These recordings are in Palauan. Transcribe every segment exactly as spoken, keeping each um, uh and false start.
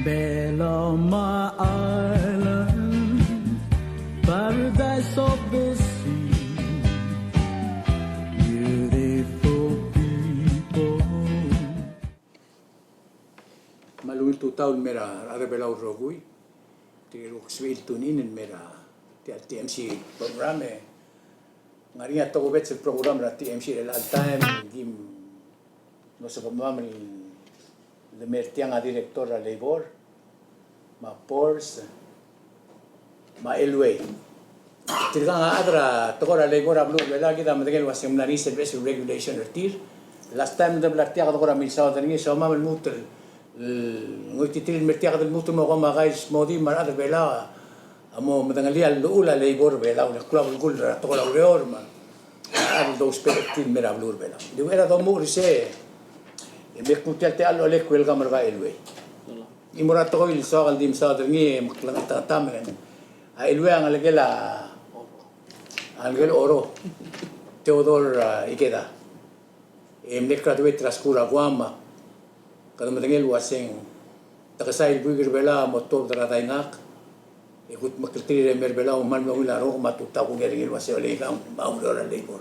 Belau me a island, paradise of the sea, beautiful people. Me a ungil tutau el mei er a rechad er a Belau el rokui. Tirke el kuk sebechir el tune in el mei er a tia el T M C program e ng ngar er ngii a tokubets el program er a T M C er chelecha el taem, e ng di mlo sebechemam el mei er tiang a director er a labor, me a Pors, me a Elway. Tirkang a chad er a tekoi er a labor er a beluu er a Belau, kid a medengei el uasei ng mla er ngii sel beches el regulation er tir. Last time el debla er tiakid e kora milsaod er ngii, e soam el lmuut el, el ngoititerir el mei er tiakid el lmuut el mo kom a kai el smodii me a rechad er a Belau a mo medengelii a llechul a labor er a Belau, el klou a belkul er a tekoi er a ureor me a rechad el dousbech er tir el mei er a beluu er a Belau. Di uchei er a domuchel er sei, e me kmu tia el techall el olek, welcome er kau Elway. Ng mo er a tekoi el soak el di mesaod er ngii e meklengeltengat me a Elway a ngelekel a, a ngelekel Oro, Theodore, a, Ikeda. E mle graduate er a skuul er a Guam, me kede medengei el uaseng te kesai el buik er a Belau a mo tuobed er a daingak, e kudmeklterir e mei er a Belau, me ng mlo ungil a renguk me a tutau, kuk ngar er ngii el uasei olekang me a ureor er a labor.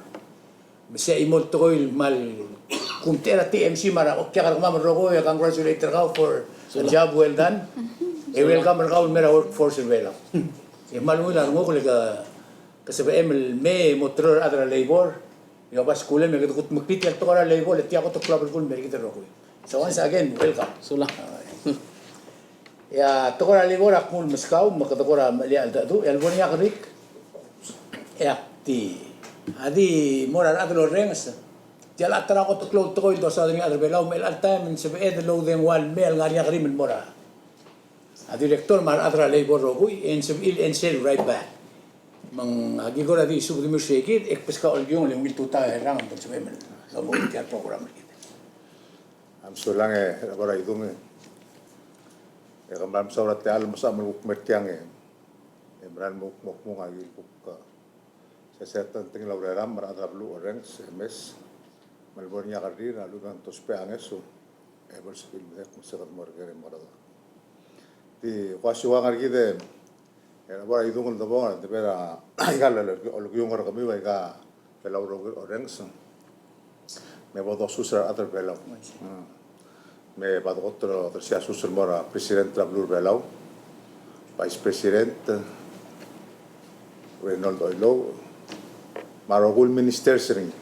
Me sei a chimo el tekoi el kmal kumtechei er a T M C me a re, okiak er kemam el rokui, e congratulate er kau for a job well done. E welcome er kau el mei er a workforce er a Belau. E kmal ungil a renguk el ke, ke sebechem el mei e mo tereor er a rechad er a labor. E oba skulem e kede kudmeklii tia el tekoi er a labor, e tia kot el klou a belkul el mei er kid el rokui. So once again, welcome. Sulang. E a tekoi er a labor a kmu el meskau, me kede kora melai a cheldecheduch, e a lebo er ngii a kerik. E ak di, a di mo er a rechad el orrenges. Tia el chad er a kot el klou el tekoi el dosaod er ngii a rechad er a Belau, me chelecha el taem e ng sebeched el oudengua el mei el ngar er ngii a kerim el mo er a, a director me a rechad er a labor el rokui, e ng sebechir el answer right back. Me ng aki kora di subedemiu er sei kid, e kbeskau el kiung el ungil tutau e rang, me ng sebechem el omuchel tia el program er kid. A mesulang e, Rebor Aidung e. E kmal mesaul er a techall el mesa me kuk mei er tiang e, e mera el mo kuk mo kmung a ki kuk, e, se, se, tengtengil a ureram me a rechad er a beluu orrenges e mes. Me a lebo er ngii a kerrir a lechub e ng dousbech a ngeso, e bo lsebechir el medek me se kede mo er ker e mo er a Di ko ua siukang er kid e, e Rebor Aidung el debong, a debo er a, aika el olekiung er kemiu, aika el Belau el rokui el orrenges. Me bo dosus er a rechad er a Belau. Mm. Me bo dekot el odersii a sus el mo er a President er a beluu er a Belau, Vice President Raynold Oilouch, me a rokui el ministers er ngii,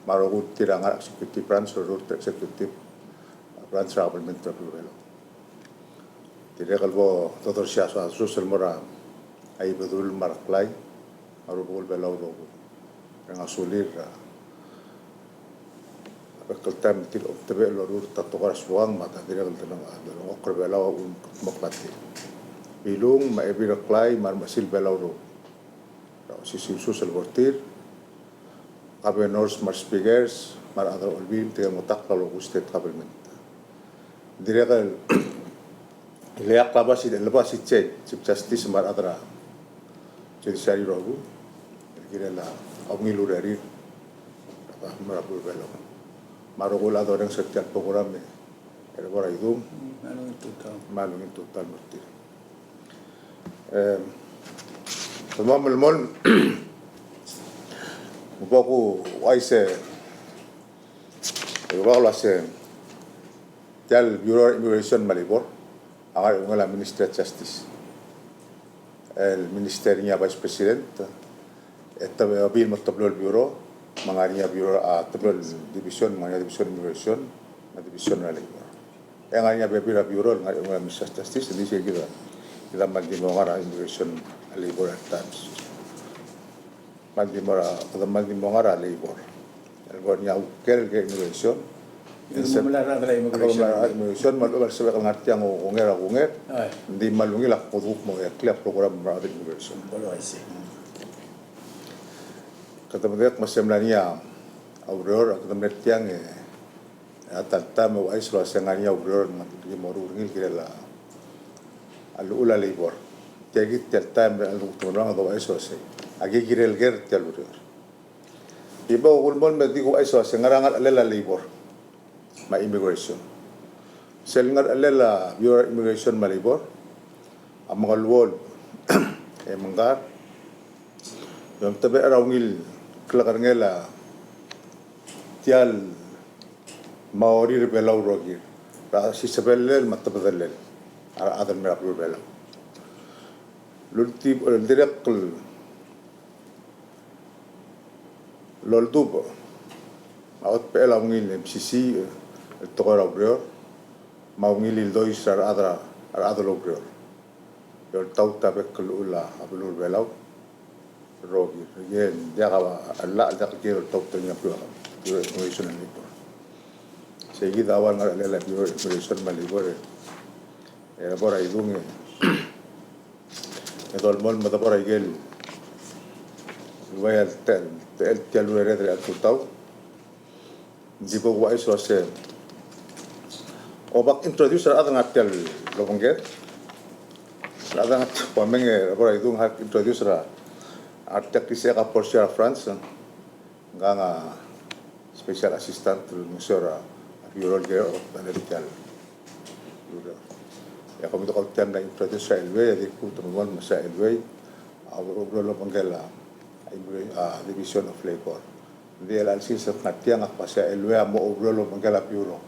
me a rokui el tir a ngar er a executive branch, rokui el executive branch er a government er a beluu er a Belau. Dirrek el bo dodersii a sus el mo er a Ibedul me a Reklai, me a rubekul Belau el rokui. Reng a sulir er a bek el taem el tir a omtebechel el orurt a tekoi er a siukang me a dirrek el delengchokl er a Belau a uchul me kede mo klatir. Bilung me a Ebil Reklai me a remechesil Belau el rokui. Er a osisiu el sus el bo er tir, governors me a re speakers me a rechad er a olbiil, tirke el mo takl a rokui el state government. Dirrek el ileakl a basi, el basi Chief Justice me a rechad er a judiciary el rokui el kirel a ungil urerir er a beluu er a Belau. Me a rokui el chad el orrenges er tia el program e Rebor Aidung. Mm, me a ungil tutau. Me a ungil tutau el mo er tir. E, kede mo melemolem, me bo kuuchais e, e bo kuuase, tia el Bureau er a Immigration me a Labor a ngar er a eungel a Ministry of Justice. El Minister er ngii a Vice President, e te, e bai mo teblo el bureau, me ng ngar er ngii a bureau, a teblo el division, me ng ngar er ngii a division immigration, me a division er a labor. E ng ngar er ngii a bebil er a bureau el ngar er a eungel a Minister of Justice, e ng di sei kid a, kid a kmal di mo ngar er a immigration, a labor at times. Kmal di mo er a, kede kmal di mo ngar er a labor. El bo er ngii a uker el kirel a immigration. Kede mo melai a rechad er a immigration. Kede mo melai a rechad er a immigration, me a lechub e a lsebechek el ngar tiang a unger, a unger. Ai. Ng di kmal ungil a kuk mo er ngii a program er a rechad er a immigration. Bo el uaisei. Kede medengei me se mla er ngii a ureor, kede mle er tiang e, a ta el taem e ouchais el uase ng ngar er ngii a ureor el ngar er ngii el mo ruul er ngii el kirel a llechul a labor. Tia kid tia el taem e a lsekum te melemolem e de ouchais el uase aki kirel ker tia el ureor. Di bo kulemolem e di kuuchais el uase ngera a ngerechelel a labor me a immigration. Sel ngerechelel a Bureau of Immigration me a Labor a mengeluolu e mengkar e omtebechel er a ungil klekerengel a tia el morir er a Belau el rokir er a sisebellel me a tebedellel a rechad el mei er a beluu er a Belau. Lultib-, el dirrek el oldubech a otebechel a ungil M C C el tekoi er a ureor me a ungil ildois er a rechad, a rechad el oureor e oltaut a bek el llechul a beluu er a Belau el rokir. E ng diak a llach, diak kiei el oltaut er ngii a Bureau of Immigration and Labor. Sei kid a ua el ngerechelel a Bureau of Immigration me a Labor e, e bo er a idung e e dolemolem me de bo er a ikel ua el te-, te-, tia el urered er a tutau. Ng di bo kuuchais el uase obak introduce er a rechad el ngar tia el obengked. Rechad el ngar tia, ua meng e bo er a idung, hak introduce er a rechad el ngar tia el klisichek a Portia er a France. Ngkang a special assistant el ngeseu er a bureau el kirel a oktanel tia el bureau. E a komi de kau tia el mla introduce er a Elwei, e di kuk te melemolem me sei a Elwei a oureor el obengkel a, a, Division of Labor. Ng di el alsis el ngar tiang a kmo sei a Elwei a mo oureor el obengkel a bureau.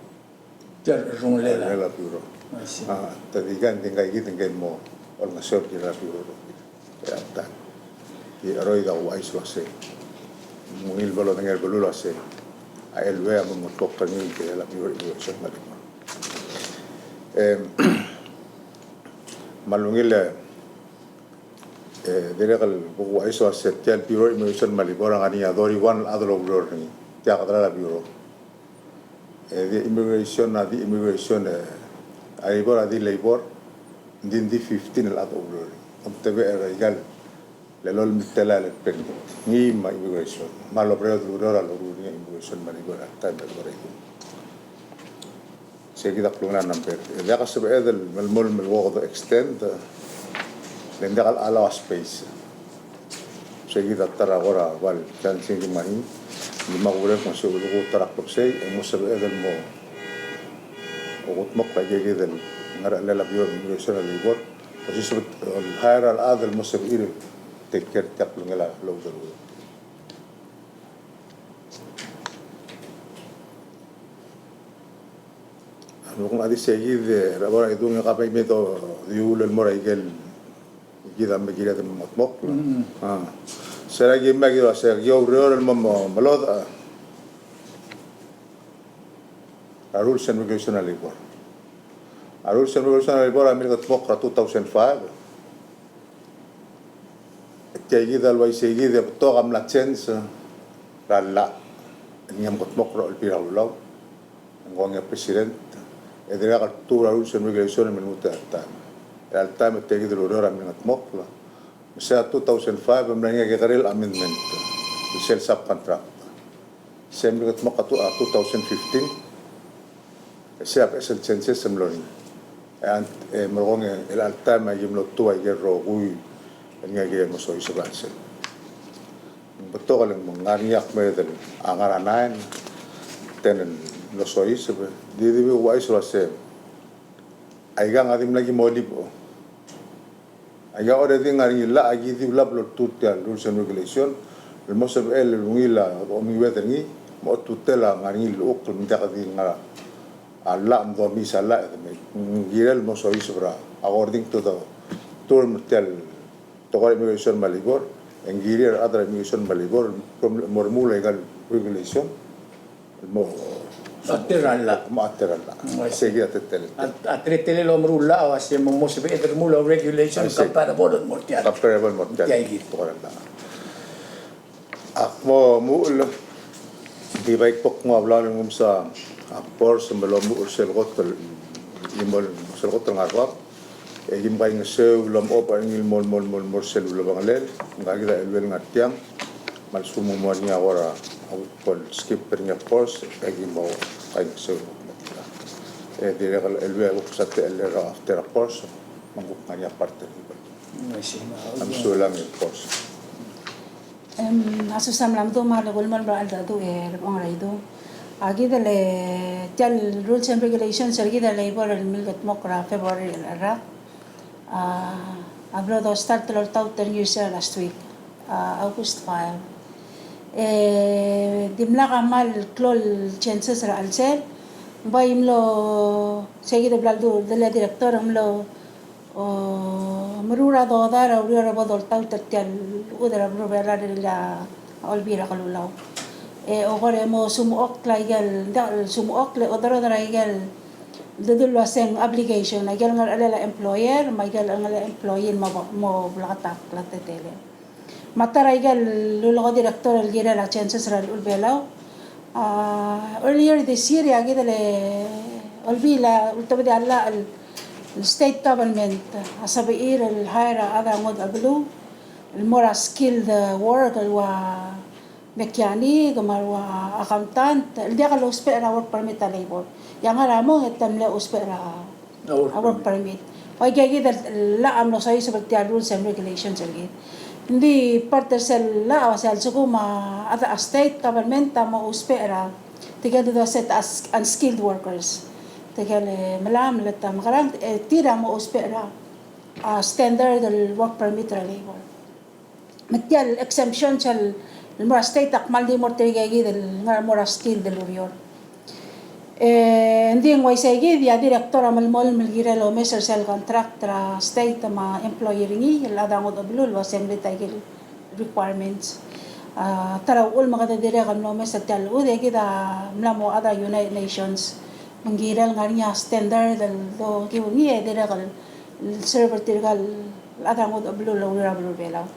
Tia el rungulel a, rungulel a bureau. I see. A, te di ngka, di ngka kid ngke el mo olengeseu er a bureau. E a ta, di cheroid a kuuchais el uase ng ungil bo lodengei er a beluu el uase a Elwei a mo mengetmokl er ngii el kirel a Bureau of Immigration me a Labor. E me a ungil e, e dirrek el bo kuuchais el uase tia el Bureau of Immigration me a Labor a ngar er ngii a thirty-one el chad el oureor er ngii. Tia kede er a bureau. E di immigration, a di immigration, e a labor, a di labor, ng di, ng di fifteen el chad el oureor. Omtebechel er a ikal lolem el telael el permit. Ngii me a immigration. Me a lobereod el ureor a loruul er ngii a immigration me a labor er a taem el bo er a ikung. Sei kid a klungel a number. E diak a sebeched el melemolem el kuk de extend, e le ng diak el allow a space. Sei kid a ta er a kora ua el challenge er ngii. Ng di me a kureng me se el kuk ta er a klok sei, e mo sebeched el mo okutmokl a ikei kid el ngerechelel a Bureau of Immigration and Labor. Osiseb el hire a rechad el mo sebechir el take care er tia el klungel a load el ureor. A lsekum a di sei kid, e, er a bo er a idung e ka bai me dodiul el mo er a ikel kid a me kired el mo mengetmokl. Mm. A. Se er a ki me ki, se er a ki oureor el mo, mo, melodech a, a rules and regulation er a labor. A rules and regulation er a labor a mle mengetmokl er a two thousand five. E tia kid el uaisei kid e betok a mla change er a llach el ngii a mengetmokl er a Olbiil er a Kelulau. Ng kongei a president e dirrek el two rules and regulation el mle lmuut er a taem. Er a taem e tia kid el ureor a mle mengetmokl. Me se er a two thousand five e mla er ngii a kekerei el amendment el sel subcontract. Se mle mengetmokl a two, a two thousand fifteen. E sei a beches el changes el mlo er ngii. E a, e merekong e chelecha el taem a ki mlo tuu a ikel rokui el ngii a kirel el mo soiseb er a chelsel. Ng betok el ng ngar er ngii a kmeed el ngar er a nine, ten el mlo soiseb. Di, di bo kuuchais el uase aikang a dimlak ki mo olibech. Aika already di ngar er ngii a llach, aki di ulab el oltuu tia el rules and regulation el mo sebechel el ungil a omenguiued er ngii, me a otutel a ngar er ngii el llechukl me ng diak di ngar er a llach me domes a llach e de mei. Ng kirel el mo soiseb er a, according to the term er tia el tekoi er a immigration me a labor, e ng kirir a rechad er a immigration me a labor el mo remuul aika el regulation. Mo, a tela el llach. Mo a tela el llach. Mm, I see. Sei kid a teletelel. A, a teletelel el omeruul el llach a uase me ng mo sebeched el remuul a regulation, I see, comparable el mo er tia. Comparable el mo er tia. Tia kid. Tekoi er a llach. Ak mo omuchel, di bai kuk nguu a blal el nguu msa a force me lomuchel er sel kot el, imo, sel kot el ngar er bab. E kim kaingeseu el omechobech er ngii el mo, mo, mo, mo er sel ulebengelel, ngka kid a Elwei el ngar tiang, me a lsekum ng mo er ngii a kora a kuk bo el skip er ngii a course, e kim mo kaingeseu el mo er tia. E dirrek el Elwei a kuk sa techellel er a after a course, me ng kuk ngar er ngii a part er ngii. A mesulang el course. Em, a Susan Lamdu me a Lekulmol me a Aldaduch e Rebong er a Idung. A kid el, tia el rules and regulations er kid el labor el milkedmokl er a February el rak, a, a blo dostart el oltaut er ngii er sel last week, a, August five. E dimlak a kmal klou el changes er a chelsel, ng bai mlo, sei kid a bla ledu-, dele director, ng mlo, o, meruul a dodai er a ureor el bo doltaut er tia el uchul er a beluu er a Belau el olbiil er a kelulau. E, okor e mo sumechokl a ikel, ng diak el sumechokl e odereder a ikel, dedu el uaseng obligation, a ikel ngerchelel a employer, me a ikel ngerchelel a employee el mo, mo bleketakl a teletelel. Me a ta er a ikel lulekoi a director el kirel a changes er a llechul Belau. A, earlier this year, e a kid el olbiil a ultebedii a llach el, el state government a sebechir el hire a chad er a ngodech el beluu el mo er a skilled, e, work el ua mechanic, me a ua accountant, el diak lousbech er a work permit a labor. E a ngar er a mong e te mle ousbech er a a work permit. Ua ikakid el llach a mlo soiseb er tia el rules and regulations er kid. Ng di part er sel llach a uasei a lsekum a, a state government a mo ousbech er a, tirke el dua se te as-, unskilled workers. Tirke el, e, melamech el ta mekerang, e, tir a mo ousbech er a, a, standard el work permit er a labor. Me tia el exemption sel mo er a state a kmal di mo er tirkakid el ngar mo er a skilled el ureor. E, ng di ng uaisei kid, e a director a melemolem el kirel omes er sel contract er a state me a employer er ngii, el chad er a ngodech el beluu, el uasei ng mle ta ikel requirements. A, ta er a uchul me kede dirrek el mlo omes er tia el uchul, e kid a mla mo chad er a United Nations. Me ng kirel ngar er ngii a standard el dokiu er ngii, e dirrek el serve er tirka el chad er a ngodech el beluu el oureor er a beluu er a Belau.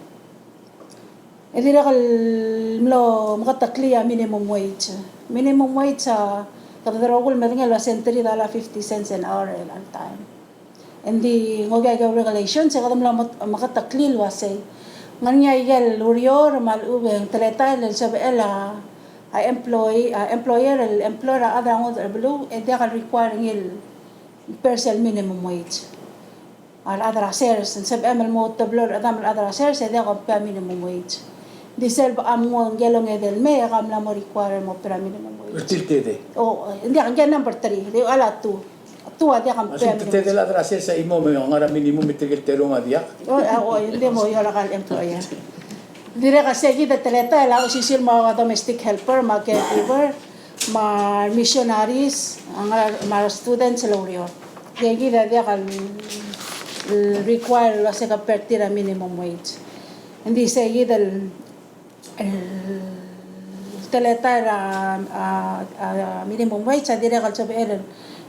E dirrek el mlo meketeklii a minimum wage. Minimum wage a kede rokui el medengei el uasei ng three dollar fifty cents an hour er a chelecha el taem. Ng di ng okiu a ikel regulations e kede mlo met-, meketeklii el uasei ng ngar er ngii a ikel ureor me a lechub e ng teletael el sebechel a, a employee, a employer el employer a chad er a ngodech el beluu, e diak el require er ngii el pay er sel minimum wage. A rechad er a sers, ng sebechem el mo teblo el chedam el chad er a sers, e diak kom pay a minimum wage. Ng di sel bo mnguu a ngike el ongedei el mei, e ke mla mo require el mo pay er a minimum wage. Er tir el tedei? O, ng diak, ngike el number three, di ua a two. Two a diak kom pay a minimum wage. Tedei el chad er a sers a chimo me ng ngar er a minimum e tirke el terung a diak? O, a, o, ng di mo er a kal employer. Dirrek el sei kid a teletael a osisiu el mo domestic helper, me a caregiver, me a missionaries, a ngar, me a students el oureor. Tia kid a diak el, el require el uasei ke pay er tir a minimum wage. Ng di sei kid el, el teletael er a, a, a minimum wage a dirrek el sebechel el,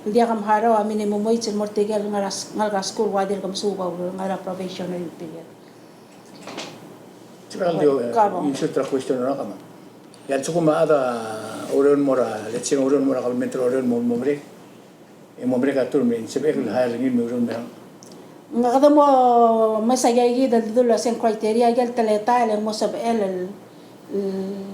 el diak mharau a minimum wage el mo er tirke el ngar er a, ngalek er a skuul el ua dirk mesuub a ureor, ngar er a probationary period. Tirka el di, e, insert er a question er a kemam. E a lsekum a chad a oureor el mo er a, let's say, oureor el mo er a government el oureor el mo, mo merek. E mo merek a term, e ng sebechek el hire er ngii el mo oureor el merang. Ng kede mo mesa ikakid el dul a same criteria, ikel teletael el mo sebechel el, el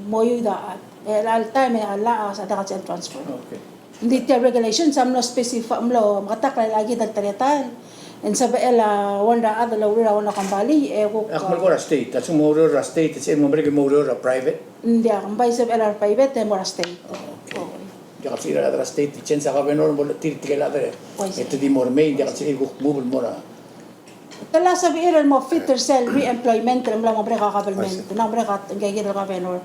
mo iuid a chad. E chelecha el taem e a llach a diak a sel transfer. Okay. Ng di tia el regulations a mlo specify, mlo meketakl a ikakid el teletael. E ng sebechel a one er a chad el oureor er a one er a kombalii, e kuk, ak melekoi er a state, a lsekum mo oureor er a state, e ng mo merek e mo oureor er a private? Ng diak, ng bai sebechel a private e mo er a state. Okay. Ng diak el sebechir a rechad er a state, change a governor, mo tir tirke el chad er a, e te di mo remei, ng diak el sebechir kuk move el mo er a. Te mla sebechir el mo fit er sel re-employment el mla mo merek a government, mla mo merek a ikakid el governor.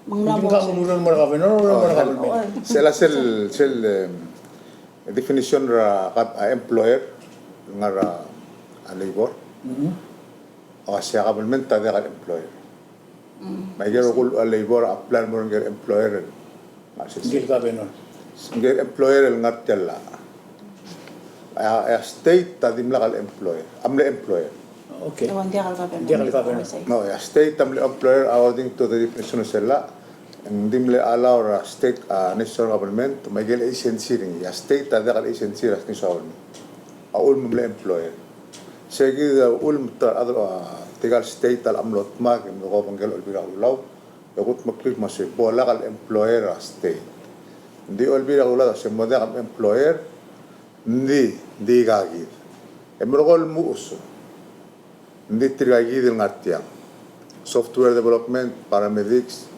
Me ng mla mo oureor el mo er a governor, oureor el mo er a government. Sel, sel, sel, em, definition er a gov-, a employer, ngar er a labor. A uasei a government a diak el employer. Me a ikel rokui el labor a apply el mo er ngike el employer el, ngike el governor. Ngike el employer el ngar tia el llach. A, a state a dimlak el employer, a mle employer. Okay. Ng diak el government. Diak el government. No, a state a mle employer according to the definition er sel llach. Ng di mle allow er a state, a, national government, me a ikel agency er ngii, a state a diak el agency er a national government. A uchul me ng mle employer. Sei kid a uchul me te, a, tirka el state a locha mlo dmak e mlo kobengkel a Olbiil er a Kelulau, e kudmeklii el uasei bo lak el employer a state. Ng di Olbiil er a Kelulau a se mo diak el employer, ng di, ng di ikakid. E merekong el mechusii. Ng di tirkakid el ngar tiang. Software development, paramedics,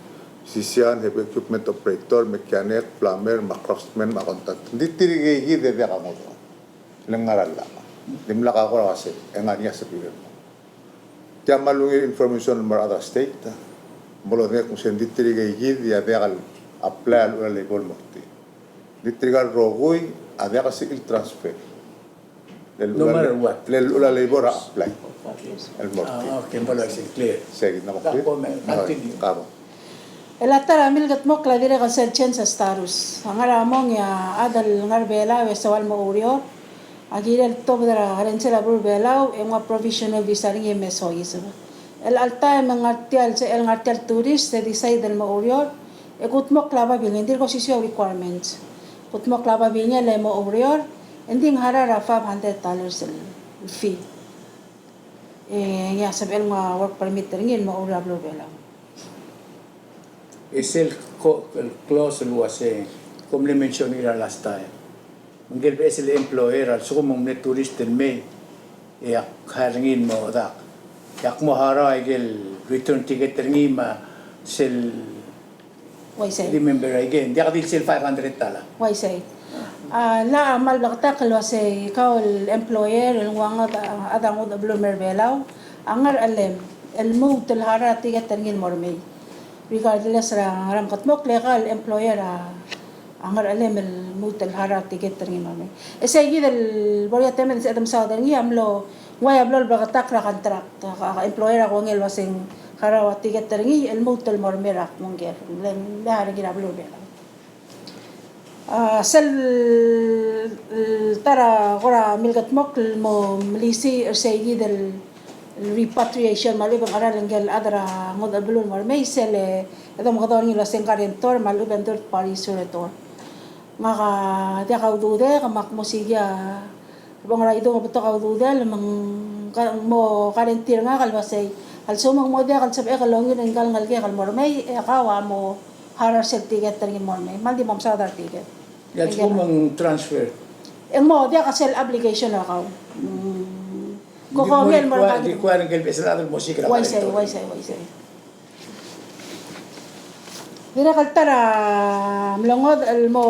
musician, heavy equipment operator, mechanic, plumber, me a craftsman, me a accountant. Ng di tirke el kid e diak a ngodech. Le ng ngar er a llach. Dimlak a kora uasei, e ng ngar er ngii a sebechir el mo. Tia me a ungil information el mo er a other state, me lodengei el kmo se ng di tirke el kid a diak el apply a llechul a labor el mo er tir. Ng di tirka el rokui a diak el sebechir el transfer. No matter what. Le llechul a labor a apply. El mo er tir. Ah, okay, me a uaisei, clear. Sei kid a mo er tir. Ka bo. El a ta er a milkedmokl a dirrek el sel change a status. A ngar er a mong e a chad el ngar er a Belau e soal mo oureor a kirel tobed er a kerensel a beluu er a Belau e nguu a provisional visa er ngii e me soiseb. El alta e me ngar tia el, el ngar tia el tourist e decide el mo oureor, e kudmokl a babilngel, ng dirk osisiu a requirements. Kudmokl a babilngel e mo oureor, e ng di ng harau er a five hundred dollars el fee. E ngii a sebechel el nguu a work permit er ngii el mo oureor er a beluu er a Belau. E sel ko-, el clause el uase, kom mle mention er ngii er a last time. Ngikel beches el employer a lsekum ng mle tourist el mei, e ak hire er ngii el mo dak. E ak mo harau a ikel return ticket er ngii me a sel, uaisei. Remember again, diak di sel five hundred dollar. Uaisei. A, llach a kmal bleketakl el uasei kau el employer el nguu a ngodech, a, chad a ngodech el beluu el mer a Belau, a ngerchelem el lmuut el harau a ticket er ngii el mo er mei. Regardless er a ngera me kldmokl, e kau el employer a, a ngerchelem el lmuut el harau a ticket er ngii el mo er mei. E sei kid el bo er ngii a temed el sebeched el mesaod er ngii a mlo, ng uai a blo lebleketakl er a contract, a, a employer a kongei el uasei ng harau a ticket er ngii el lmuut el mo er mei er a kmo ng ker, le, le harau er ngii er a beluu er a Belau. A, sel, el ta er a kora milkedmokl el mo melisiich er sei kid el, el repatriation me a lechub e ng cheral ngikel chad er a ngodech el beluu el mo er mei, sel, e domekedong er ngii el uasei ng guarantor me a lechub e ng third party surety. Ngak a diak a ududek me ak mo siik a bo er a idung e betok a ududel me ng ka-, mo guarantee er ngak el uasei a lsekum ng mo diak el sebechek el ongir ngika el ngelekek el mo er mei, e kau a mo harau er sel ticket er ngii el mo er mei. Me ng di mo mesaod er a ticket. E a lsekum ng transfer, e ng mo diak a sel obligation er kau. Mm. Ko, ko ngii el mo er ngak. Di kuk ngikel beches el chad el mo siik er a, uaisei, guarantor. Uaisei, uaisei. Dirrek el ta er a mlengodech el mo,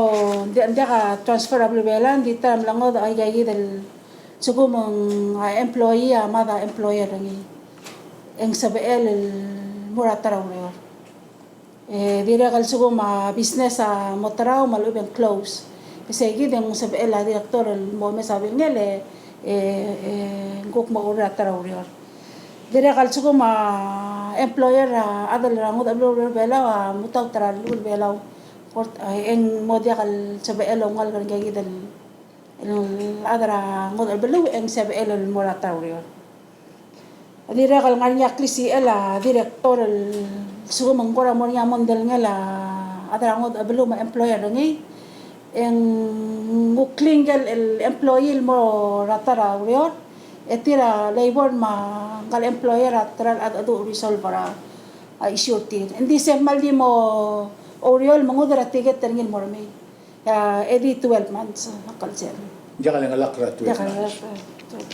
ng di, ng diak a transfer er a beluu er a Belau, ng di ta er a mlengodech a ika kid el lsekum ng, a, employee a mad a employer er ngii, e ng sebechel el mo er a ta er a ureor. E dirrek el lsekum a business a mo terau me a lechub e ng close, e sei kid e ng sebechel a director el mo omes a babilngel e, e, e ng kuk mo oureor er a ta er a ureor. Dirrek el lsekum a employer a chad er a ngodech el beluu er a Belau a mutaut er a beluu er a Belau, kort, e ng mo diak el sebechel el oungalek er ngii kid el, el chad er a ngodech el beluu e ng sebechel el mo er a ta er a ureor. Dirrek el ngar er ngii a klisichel a director el lsekum ng kora mo er ngii a mondai el ngii a chad er a ngodech el beluu me a employer er ngii, e ng uklii ngikel el employee el mo er a ta er a ureor, e tir a labor me ngka el employer a ta er a cheldecheduch el resolve er a, a, issue er tir. Ng di se kmal di mo oureor el mengudel er a ticket er ngii el mo er mei. A, e di twelve months a kelsel. Diak lengelakl er a twelve months. Diak lengelakl er a twelve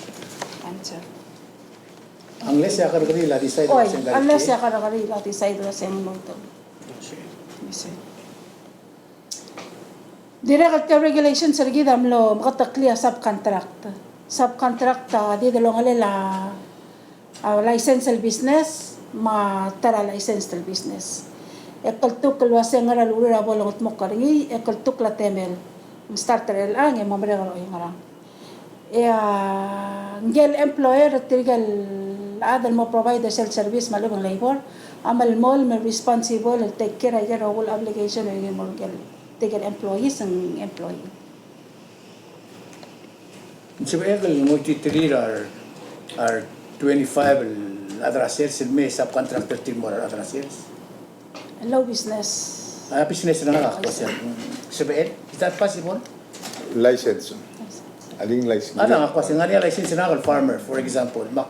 months. Unless e a kerrekeriil a decide. Oi, unless e a kerrekeriil a decide el uasei ng mo oureor. Dirrek el tia el regulations er kid a mlo meketeklii a subcontract. Subcontract a di delongelel a, a license el business me a ta er a license el business. E kldmokl el uasei ngera el ureor a bo lengedmokl er ngii, e kldmokl a temel. Ng start er chelechang e mo merek er oingerang. E a ngikel employer er tirke el chad el mo provide er sel service me a lechub e ng labor a melemolem el responsible el take care er a ikel rokui el obligation er ngii el mo er tirke el employees, ng employee. Ng sebechek el ngoititerir a re, a re twenty-five el chad er a sales el me subcontractor er tir el mo er a chad er a sales? Hello, business. A, business er ngak a kmo se, mm, sebechel, is that possible? License. A link license. A, ngak a kmo se ng ngar er ngii a license er ngak el farmer, for example. Me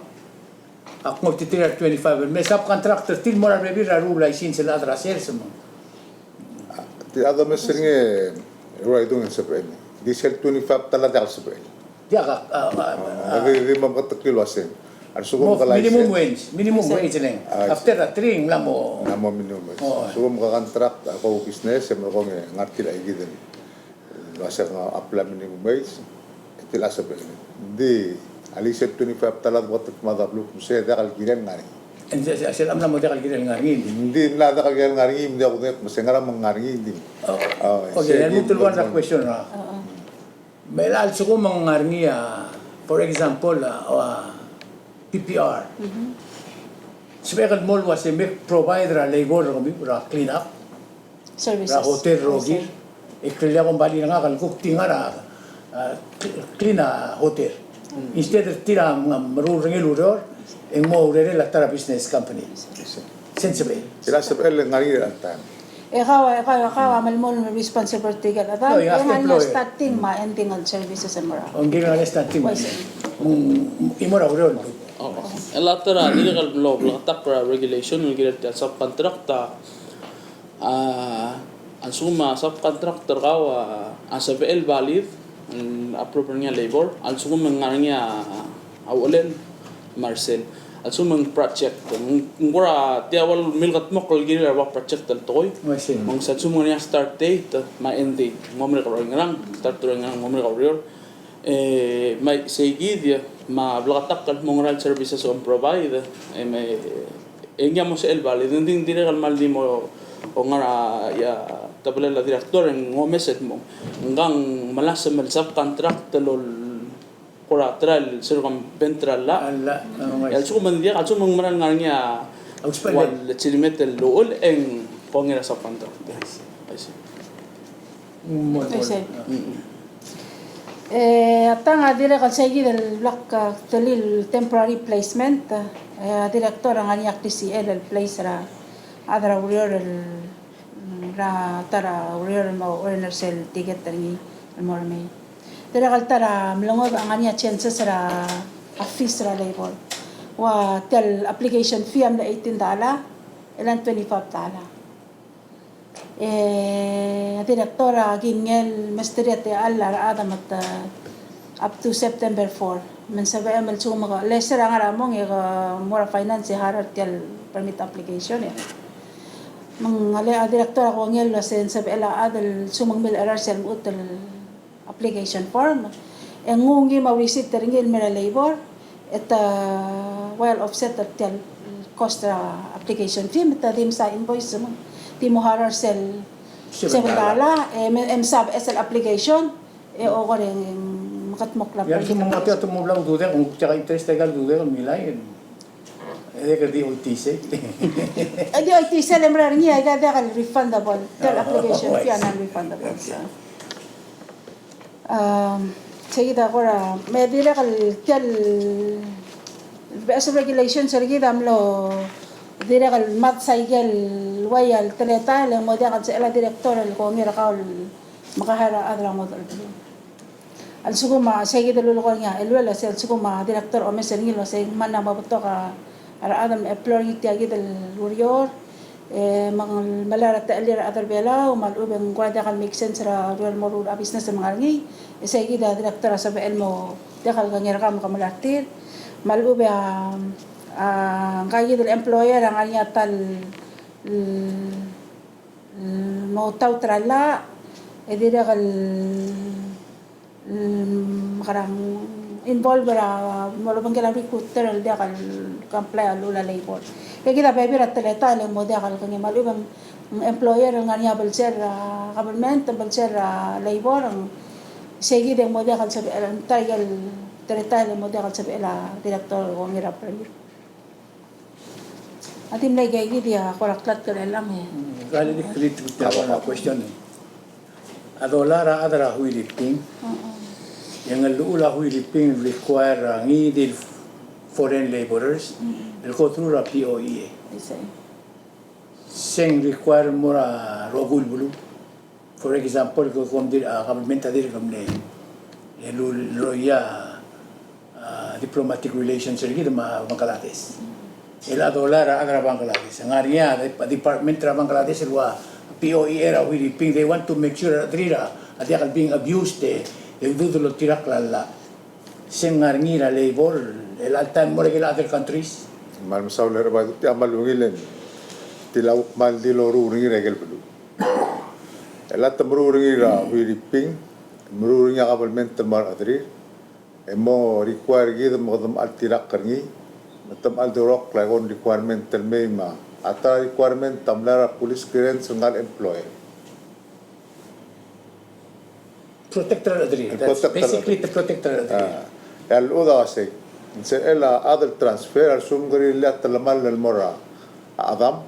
ak ngoititerir a re twenty-five el me subcontractor er tir el mo er a rebebil er a rokui el license el chad er a sales me. A, tia domes er ngii e, e ua idung e ng sebechel. Di sel twenty-five ta el diak el sebechel. Diak a, a, a, a, di, di mo meketeklii el uasei. A lsekum mo ke minimum license, wage, minimum wage le ng. Ah, after a three, ng mla mo. Ng mla mo minimum wage. Oh. A lsekum ke contract a ko business, e merekong e ngar tia el kid el uase ng apply minimum wage, e tia el sebechel. Ng di a list el twenty-five dollar, what the mother blue, se diak el kirel ngar er ngii. Ng se, se, se mla mo diak el kirel ngar er ngii. Ng di mla diak el kirel ngar er ngii, ng di a kudengei, me se ngera me ng ngar er ngii, ng di. Oh. Oh, okay, I need to one question, ah. Me a lsekum ng ngar er ngii a, for example, a, a P P R. Sebechek el mo el uase me provide er a labor er kemiu er a clean up er a hotel el rokir. E kirel a kombalii er ngak el kuk di ngar er a, a, clean a hotel. Instead er tir a meruul er ngii el ureor, e ng mo urerel a ta er a business company. Se ng sebechel. Tia el sebechel el ngar er ngii er a taem. E kau, e kau, e kau a melemolem el responsibility er a chedal, e ngar er ngii a starting me a ending el services el mo er a. Ng kirel ngar er ngii a starting. Uaisei. Mm, e mo er a ureor. Oh, el a ta er a dirrek el mlo bleketakl er a regulation el kirel tia el subcontract a, a lsekum a subcontractor er kau a, a sebechel valid, mm, approve er ngii a labor, a lsekum ng ngar er ngii a, a uchelel me a rsel. A lsekum ng project, ng, ng kora tia ua milkedmokl el kirel a ua project el tekoi. Me ng se a lsekum ng ngar er ngii a start date me a end date, ng mo merek er a ngerang, start er a ngerang, ng mo merek er a ureor. E me sei kid a, me a bleketakl el mo ngera el services a provide, e me e ngii a mo sebechel valid, e ng di dirrek el kmal di mo ngar er a, ia, tebelel a director e ng omes el mo. Ngka ng melasem el subcontract el kora ta er a circumvent er a llach. A llach, a, uaisei. E a lsekum ng diak, a lsekum ng mera el ngar er ngii a ua legitimate el uchul, e ng kongei er a subcontract. Uaisei. Uaisei. Mm. E, a tang a dirrek el sei kid el blak, a, telil temporary placement, e, a director a ngar er ngii a T C L el place er a chad er a ureor el, mm, er a ta er a ureor el mo earn er sel ticket er ngii el mo remei. Dirrek el ta er a mlengodech a ngar er ngii a changes er a, a fees er a labor. Ua tia el application fee a mle eighteen dollar, e le ng twenty-five dollar. E a director a kingel mesterir a techall a rechad me te, up to September four. Me ng sebechem el lsekum ke, le se er a ngar er a mong e ke mo er a finance e harau er tia el permit application e. Me ng, a le a director a kongei el uase ng sebechel a chad el lsekum ng mle cherar sel lmuut el application form, e nguu ngii me a receipt er ngii el mei er a labor, e te, well, offset er tia el cost er a application fee, me te di msa invoice, me te di mo harau er sel seven dollar, e me, e msa beches el application, e okor e ng mekedmokl a. Ia, lsekum ng mo tia te mo bla ududek, ng kuk tia a interest er aika el ududek el milai, e, e ke di oitii sei. E di oitii sei, le mera er ngii, aika diak el refundable, tia el application fee a non-refundable, so. Am, sei kid a kora, me dirrek el tia el beches el regulations er kid a mlo dirrek el mad se aike el uai el teletael e ng mo diak el sebechel a director el kongei er kau el mekahire a chad er a ngodech el beluu. A lsekum a sei kid el lulekoi er ngii a Eluel, a sei a lsekum a director a omes er ngii el uase ng mla mo betok a rechad el employ er ngii tia kid el ureor, e me ng melai er a techellir a rechad er Belau, me a lechub e ng kora diak el make sense er a ureor el mo er a business el ngar er ngii, e sei kid a director a sebechel el mo diak el kengei er kau me ke melai er tir. Me a lechub e a, a, ngka kid el employer a ngar er ngii a ta el, el mo taut er a llach, e dirrek el, mm, mekerang, involve er a mo lobengkel a recruiter el diak el comply a llechul a labor. E kid a bebil er a teletael e ng mo diak el kengei, me a lechub e ng employer el ngar er ngii a blsel er a government, blsel er a labor, e ng sei kid e ng mo diak el sebechel, ta er aike el teletael e ng mo diak el sebechel a director el kongei er a permit. A di mle ika kid a kora klatk er chelechang e. Mm, kora di, kora di question. A dollar a chad er a Huiriping. Mm-mm. E ng llechul a Huiriping require a ngii di el foreign laborers, mm-mm, el go through er a P O E A. I see. Se ng require el mo er a rokui el beluu. For example, ke kom dirk, a, government a dirk mle, e, lu-, loia, a, diplomatic relations er kid me a Bangladesh. E le a dollar a chad er a Bangladesh. Ng ngar er ngii a de-, department er a Bangladesh el ua P O E A er a Huiriping, they want to make sure a rechad er tir a diak el being abused, e, e ududir el oltirakl a llach. Se ng ngar er ngii er a labor, el alta el mo er a ikel other countries. Me kmal mesaul er a Rebai, tia kmal ungil e ng tilechang el kmal di loruul er ngii er a ikel beluu. E a te meruul er ngii er a Huiriping, meruul er ngii a kabelment el mo er a rechederir, e mo require er kid me kede mla oltirakl er ngii, me te mla oldurokl a ikon requirement el mei me a ta er a requirement a mla er a police clearance el ngar er a employer. Protect er a rechederir. That's protect er a basically rechederir. To protect er a rechederir. Ah, e a lechub a uasei, ng sebechel a chad el transfer a lsekum ng kirir el telemall el mo er a chedam,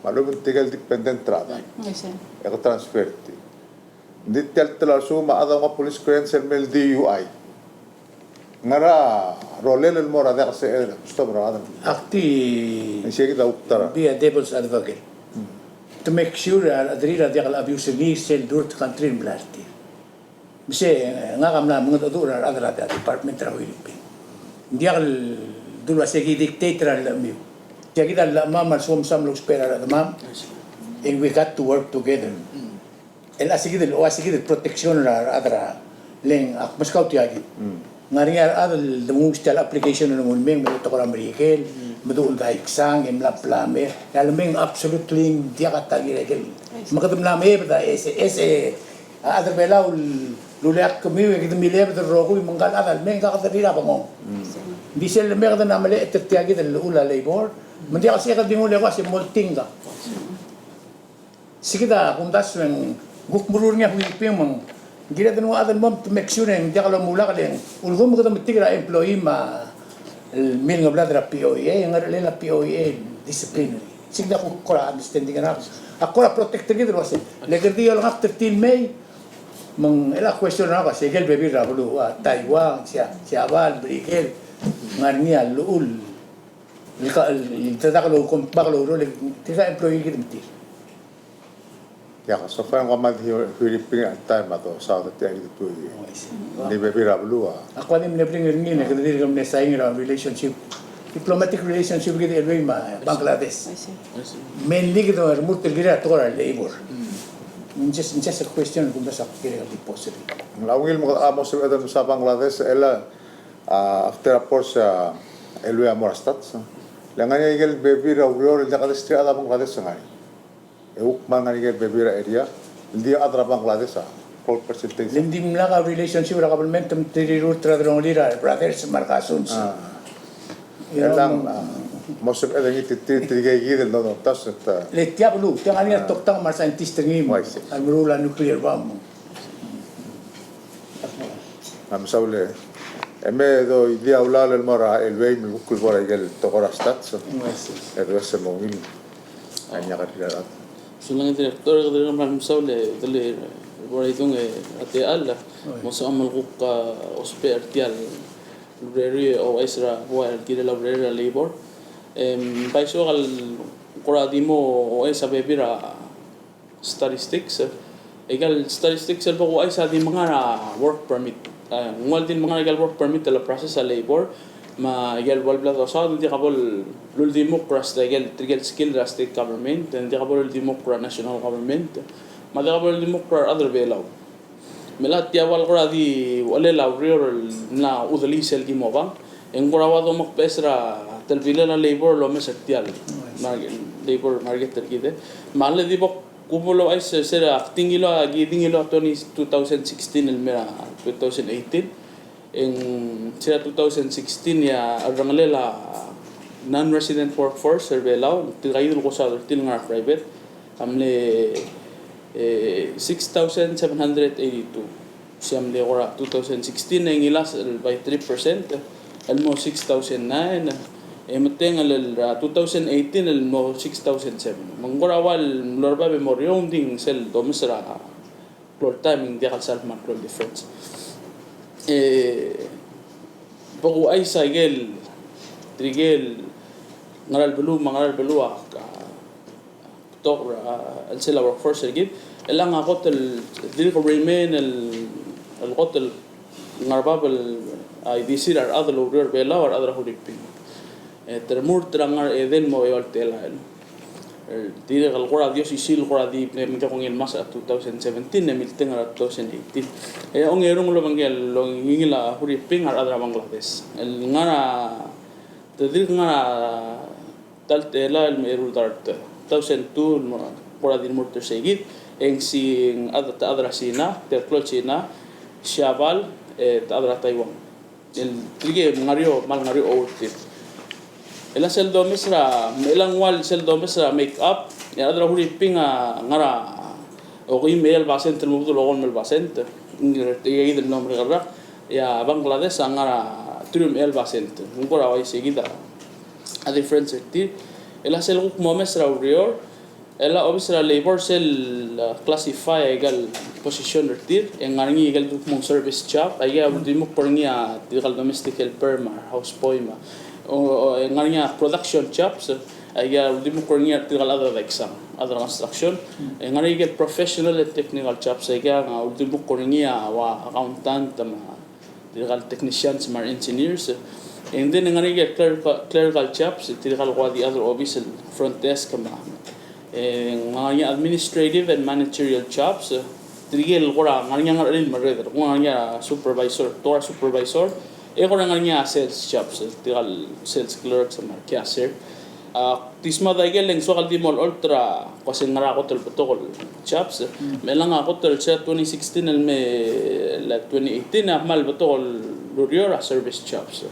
me a lechub e ng tirke el dependent er a chedam. Mm, I see. E ke transfer er tir. Ng di tia el tela a lsekum a chad a nguu a police clearance el mei el D U I. Ngar er a rolel el mo er a diak el sebeched el custom er a chad. Ak di, ng sei kid a kuk ta er a, be a devil's advocate. Hmm. To make sure a rechederir a diak el abuse er ngii er sel durt country el mla er tir. Me se, e, ngak a mla mengedecheduch er a rechad er a department er a Huiriping. Ng diak el dulu a se ki dictate er a llechemiu. Tia kid a llechemam a lsekum msa mlo ousbech er a rechedemam. And we got to work together. El a se kid el, ua se kid el protection er a rechad er a, le ng ak meskau tia kid. Mm. Ng ngar er ngii a rechad el de menguu tia el application el mo mei, me de tekoi er a Merikel, mm, me de uldaik sang, e mla bla me, e a lemei ng absolutely ng diak a ta er ngii er a ikel. I see. Me kede mla mei e beda, e se, e se, a chad er a Belau el uleak kemiu, e kede milebed el rokui, me ngka el chad a lemei ng kede er a bengong. Mm. Ng di sel lemei e kede mla melecheter tia kid el llechul a labor, me ng diak el se kede di nguu el eko a se molting ka. Sei kid a kumdasu e ng kuk meruul er ngii a Huiriping me ng kired el nguu a chad el mo to make sure e ng diak lomulak le ng ulekum kede metik er a employee me a le milengeblad er a P O E A, e ngerchelel a P O E A el disciplinary. Sei kid a kuk kora understanding er ngak. A kora protect er kid el uasei, le kede di olengakt er tir el mei, me ng chelecha question er ngak a se ikel bebil er a beluu, a Taiwan, Sia-, Siabal, Merikel, ngar er ngii a llechul el ka, el, el dedak el oukom, bak el oureor, el tirka employee er kid me tir. Tia, so far ng kmal di Huiriping a taem a dosaod er tia kid el tuobed. Oh, I see. Ng di bebil er a beluu a. Ak ua di mle bring er ngii e kede dirk mle sign er a relationship, diplomatic relationship er kid el Elway me a Bangladesh. I see. I see. Mainly kede remurt el kirir a tekoi er a labor. Mm. Just, just a question, kumdasu a kirel a deposit. Ng ungil me a mo sebeched el msa Bangladesh, e le a, after a portion, a, Elway a mo er a stats, a. Le ngar er ngii a ikel bebil er a ureor el diak a destri a chad er a Bangladesh a ngar er ngii. E kuk kmal ngar er ngii a ikel bebil er a area el di a chad er a Bangladesh a, four percentage. Le ng dimlak a relationship er a government me te rirurt er a delongelir a brothers me a cousins. A. Elang, a, mo sebeched el ngii tirke, tirke kid el dodotasu, ta. Le tia beluu, tia ngar er ngii a toktang me a re scientist er ngii. Oh, I see. A meruul a nuclear bomb. A mesaul e. E me doidii a ulal el mo er a Elway me kuk el bo er a ikel tekoi er a stats. E does e mo ungil. A ngak a dirrek. Sulang Director, kede kmal mesaul e, dele, bo er a idung e, a techall, mo sebecham el kuk, a, ousbech er tia el urerir e ouchais er a, bo el kirel a urerir er a labor. Em, bai soak el kora di mo ouchais a bebil er a statistics, e. Aika el statistics el bo kuchais a di menga er a work permit. E, ng ua di menga er aika el work permit el process a labor, me aika el ua el bla dosaod, ng diak bo luldimukl er a sta-, aika el, tirke el skill er a state government, ng diak bo luldimukl er a national government, me a diak bo luldimukl er a rechad er a Belau. Me a tia ua el kora di uchelel a ureor el mla chudelii sel ki mo bang, e ng kora ua domekbeches er a telbilel a labor el omes er tia el market, labor market er kid. Me a le di bo Kubo el ouchais er se er a, ki di ngiluu a, ki di ngiluu a twenty, two thousand sixteen el mei er a two thousand eighteen. E ng se er a two thousand sixteen e a cherrengelel a non-resident workforce er a Belau, tirka el kosaod er tir el ngar er a private, a mle, e, six thousand seven hundred eighty-two. Sei a mle kora two thousand sixteen e ng ngilasech el by three percent, el mo six thousand nine, e metengel er a two thousand eighteen el mo six thousand seven. Me ng kora ua el mlo er a bab e mo reound e ng sel domes er a klou el taem e ng diak el sal kmal klou el difference. E, bo kuchais a ikel, tirke el ngar er a beluu, me a ngar er a beluu a, a, betok er a, a, chelsel a workforce er kid, e ng a kot el, dirk remain el, el kot el ngar er a bab el, a, ildisir a rechad el oureor er a Belau, a rechad er a Huriping. E te remurt er a ngar er a edei el mo eou el telael. E dirrek el kora di osisiu el kora di mle mekekongei el masa er a two thousand seventeen e milteng er a two thousand eighteen. E ongerung el obengkel el ongingil a Huriping a rechad er a Bangladesh el ngar er a, te dirk ngar er a ta el telael el me eru el dart, two thousand two el mo kora di mo er tir sei kid, e ng si ng chad, chad er a Sina, te klou el Sina, Siabal, e te chad er a Taiwan. El tirke el ngar er eou, kmal ngar er eou a oureor er tir. E a sel domes er a, me chelechang ua sel domes er a make up, e a rechad er a Huriping a ngar er a okeim me a eai el basent el mo bedul okolem el basent, ng tia kid el mlo merek el rak, e a Bangladesh a ngar er a teruich me a eai el basent. Ng kora uaisei kid a difference er tir. E a sel kuk mo omes er a ureor, e a Office er a Labor sel, uh, classify aika el position er tir, e ng ngar er ngii aika el kuk mo service job, aika el uldimukl er ngii a tirka el domestic helper me a house boy me a, o, o, e ng ngar er ngii a production jobs, aika el uldimukl er ngii a tirka el chad er a deksang, chad er a construction, e ng ngar er ngii aika el professional and technical jobs, aika el uldimukl er ngii a ua accountant me a tirka el technicians me a re engineers. And then ng ngar er ngii a clerical, clerical jobs, tirka el kora di other office el front desk me a, e ng ngar er ngii a administrative and managerial jobs, tirke el kora ngar er ngii a ngerachel el merreder, kora ngar er ngii a supervisor, te kora supervisor, e kora ngar er ngii a sales jobs, tirka el sales clerks me a cashier. A, Di sma a ikel e ng soak el di mo olecholt er a, ko se ng ngar er a kot el betok el jobs. Me chelechang a kot el se er a twenty sixteen el me, like, twenty eighteen a kmal betok el ureor a service jobs.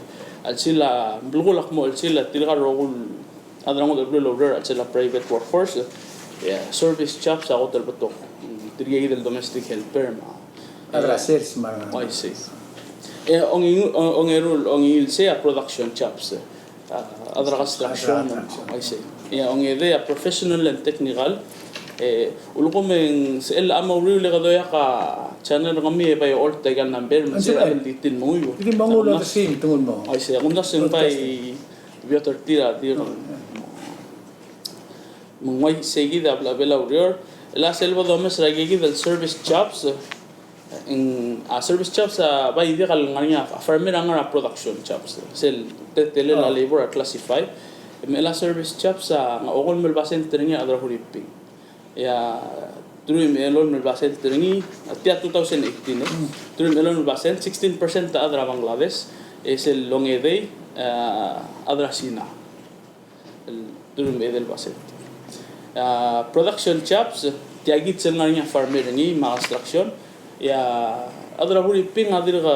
A chelsel a, belkul a kmo chelsel a tirka el rokui el chad er a ngodech el beluu el oureor a chelsel a private workforce. E a service jobs a kot el betok. Tirke kid el domestic helper me a, chad er a, e, sales me a. Uaisei. E, ong-, ong-, ongeru, ongingil sei a production jobs. A, chad er a construction. Chad er a construction. Uaisei. E a ongedei a professional and technical. E, ulekum e ng sel a mo uriul e kede okiu a channel er kemiu e bai olecholt aika el number, me ng sel a di tir el menguiu. Di menguiu el odersii me te nguu el mo. Uaisei, a kumdasu e ng bai beot er tir a di. Me ng uaisei kid a bla, bla ureor. E a sel bo domes er a ikei kid el service jobs. Ng, a, service jobs a bai diak el ngar er ngii a, a farmer a ngar er a production jobs. Sel te-, teletelel a labor a classify. Me a service jobs a, ng okolem el basent er ngii a chad er a Huriping. E a teruich me a elolem el basent er ngii, a tia two thousand eighteen, e. Teruich me a elolem el basent, sixteen percent a chad er a Bangladesh, e sel ongedei, a, chad er a Sina. El teruich me a edei el basent. A, production jobs, tia kid sel ngar er ngii a farmer er ngii me a construction. E a chad er a Huriping a dirk,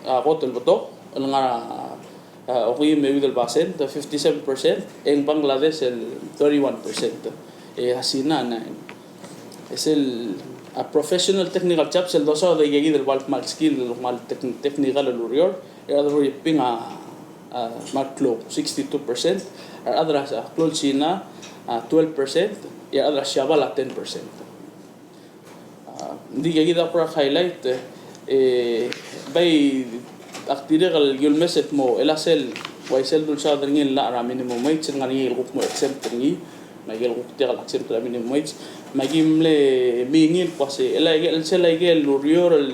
a, kot el betok el ngar er a, a, okeim me a euid el basent, fifty-seven percent, e ng Bangladesh el thirty-one percent. E a Sina a nine. E sel, a, professional technical jobs el dosaod a ikei kid el ua kmal skill, el kmal tec-, technical el ureor, e a rechad er a Huriping a, a, kmal klou, sixty-two percent, a rechad er a, a, klou el Sina a twelve percent, e a rechad er a Siabal a ten percent. A, ng di ikei kid a kora highlight, e, bai ak dirrek el ulemes el kmo, e a sel, uaisei el dulsaod er ngii el llach er a minimum wage, el ngar er ngii el kuk mo exempt er ngii, me a ikel kuk diak el exempt er a minimum wage. Me aki mle mingil el kmo se, el a ikel, sel a ikel ureor el,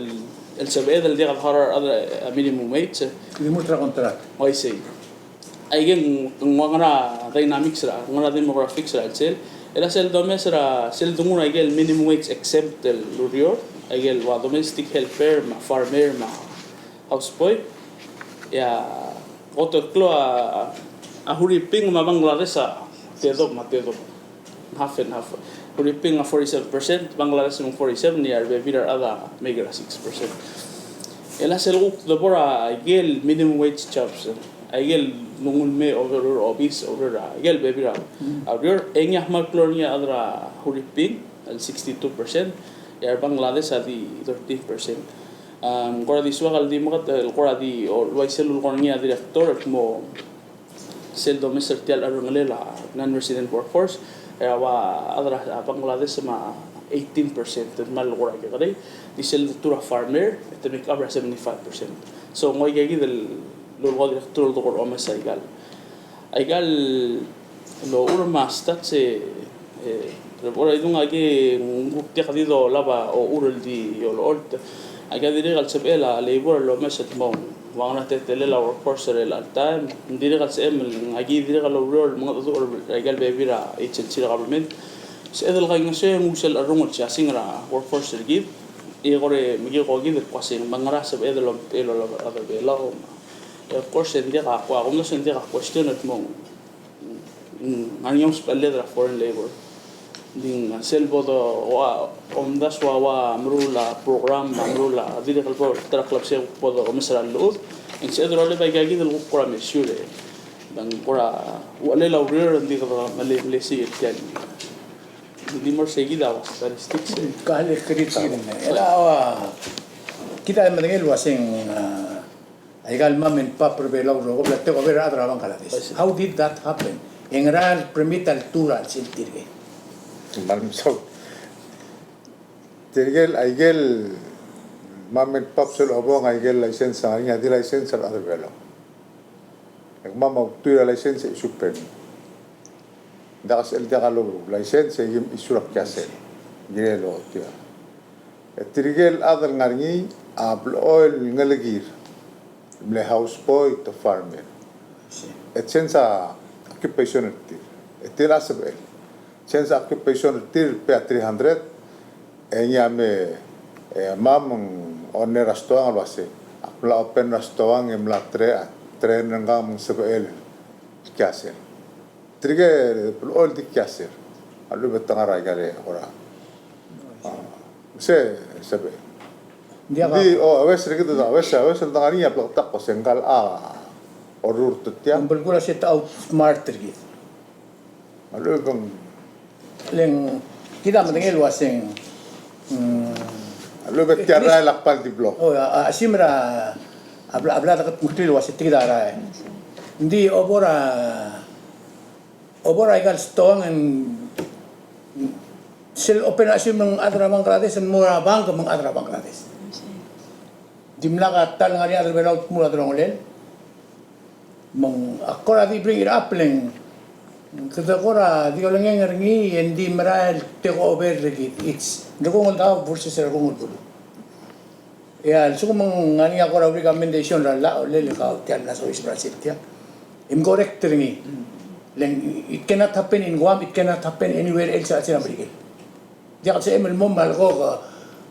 el sebeched el diak el harau er a minimum wage. Di mo er a contract. Uaisei. A ikel ng ua ngar er a dynamics er a, ngar er a demographics er a chelsel. E a sel domes er a, sel dengar er a ikel minimum wage exempt el ureor, a ikel ua domestic helper, me a farmer, me a houseboy. E a kot el klou a, a Huriping me a Bangladesh a tedobech me a tedobech. Half and half. Huriping a forty-seven percent, Bangladesh a forty-seven, e a rebebil er a rechad a mei er a six percent. E a sel kuk debo er a ikel minimum wage jobs, a ikel nguu el mei oureor er a obis, oureor er a ikel bebil er a, a ureor, e ngii a kmal klou er ngii a chad er a Huriping, el sixty-two percent, e a re Bangladesh a di thirteen percent. Am, kora di soak el di mekat, el kora di, o, uaisei el ulekoi er ngii a director, el kmo sel domes er tia el cherrengelel a non-resident workforce, e a ua chad er a Bangladesh me a eighteen percent, el kmal kora kekerei, di sel detuu er a farmer, e te make up er a seventy-five percent. So, ng ua ikei kid el ulekoi a director el dekor omes a ikal. A ikal ochur me a stats e, e, re bo er a idung a ke ng kuk diak di dolab a ochur el di olecholt. A ke dirrek el sebechel a labor el omes el kmo Ua ngera a teletelel a workforce er chelecha el taem, ng dirrek el sebechem el ngii a ki dirrek el oureor el mengedecheduch er aika el bebil er a agency er a government. Sebeched el kaingeseu e nguu sel cherrungel el siasing er a workforce er kid. E kora me ki ko kid el kmo se ng ngera sebeched el omtechei el olab er a rechad er a Belau. E of course, e ng diak a, kuk a kumdasu e ng diak a question el kmo ng ng ngar er ngii a ousbechel er a foreign labor. Ng di sel bo do, ua, omdasu a ua meruul a program, a meruul a dirrek el bo er a ta er a klebesei e bo domes er a llechul. E ng sebeched el olab aika kid el kuk kora measure. Ng kora uchelel a ureor, ng di kede mle, mle sei er tia el. Ng di mo er sei kid a ua statistics. Ka le kredit. Chelecha ua, kid a medengei el ua se ng, a, aika el mom and pop er a Belau el rokui a bla take over er a rechad er a Bangladesh. I see. How did that happen? E ngera el permit a ltuu er a chelsel tirke? Kmal mesaul. Tirke el, aike el mom and pop sel obong aike el license a ngar er ngii a di license er a rechad er a Belau. E kemam a ultuil er a license e issue permit. Ng diak, sel diak a lo license e kim issue er a kiasel. Kirel tia. E tirke el chad el ngar er ngii a blechoel ngelekir, mle houseboy to farmer. E change a occupation er tir. E tir a sebechel. Change a occupation er tir el pay a three hundred, e ngii a me, e, mom, ng owner er a stoang el uase, ak mla open er a stoang e mla tre-, train er ngak me ng sebechel el kiasel. Tirke el blechoel di kiasel a lechub e te ngar er aika el kora. A, se, sebechel. Ng di, o, a wes er kid a, a wes, a wes el dengar er ngii a bleketakl el kmo se ngkal a orrurt er tiang. Ng belkul a se te outsmart er kid. A lechub e ng, le ng kid a medengei el uase ng, mm, a lechub e tia el rael a kbal di blok. O, a, a, a simer a, a bla, a bla dekedmeklii el uase tia kid a rael. Ng di obor a, obor aika el stoang e ng sel open a simer ng chad er a Bangladesh, e ng mo er a bank me ng chad er a Bangladesh. Dimlak a ta el ngar er ngii a chad er a Belau el dmu er a delongelel. Me ng, ak kora di bring it up le ng, kede kora di olengeng er ngii e ng di merael el take over er kid. It's Rekungeldaob versus Rekungelbuluu. E a lsekum ng ngar er ngii a kora recommendation er a llach, le, le kau tia el mla soiseb er a sel tiang, e mcorrect er ngii. Le ng, it cannot happen in Guam, it cannot happen anywhere else er a Merikel. Diak el sebechem el mo me a lekok,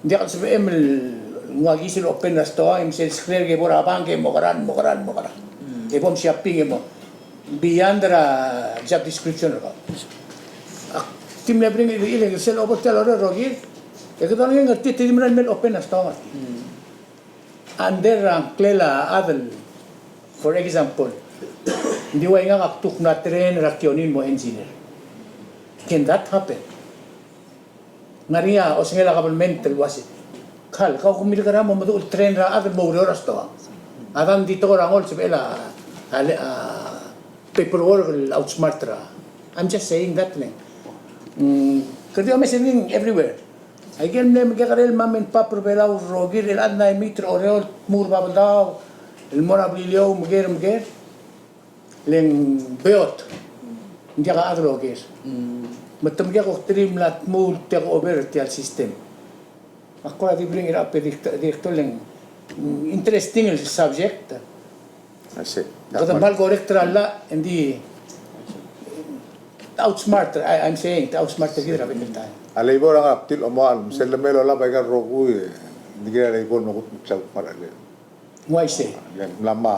diak el sebechem el nguu a kiis el open er a stoang e msel skrer e bo er a bank e mo keran, mo keran, mo keran. E bo mshopping e mo. Beyond er a job description er kau. Ak di mle bring it up el sel obo tia el orrurt er kid. E kede olengei er tir, te di merael el mei el open er a stoang. Under a ngklel a chad el, for example, ng di ua ngak a kuk mla train er a kionin el mo engineer. Can that happen? Ngar er ngii a osengel a government el uase, kau, kau kuk milkera mo meduch el train er a chad el mo oureor er a stoang. A dang di tekoi er a ngol sebechel a, a, a paperwork el outsmart er a. I'm just saying that thing. Mm, kede di omes er ngii everywhere. Aike el mle mekekerei el mom and pop er a Belau el rokir, el chad el mla meet er a Oreor el dmu er a Babeldaob, el mo er a Beliliou, meker, meker. Le ng beot. Ng diak a chad el oker. Me te mekek a kuk di mla dmu el take over er tia el system. Me ak kora di bring it up e di, di, di le ng, mm, interesting el subject. I see. Kede kmal correct er a llach, e ng di outsmart, I, I'm saying, outsmart er kid er a bek el taem. A labor a ngar er a btil omoal, me sel lemei el olab aika el rokui, e ng di kirel a labor me kuk mekesai el kmal a le. Ng uaisei. Ng mla me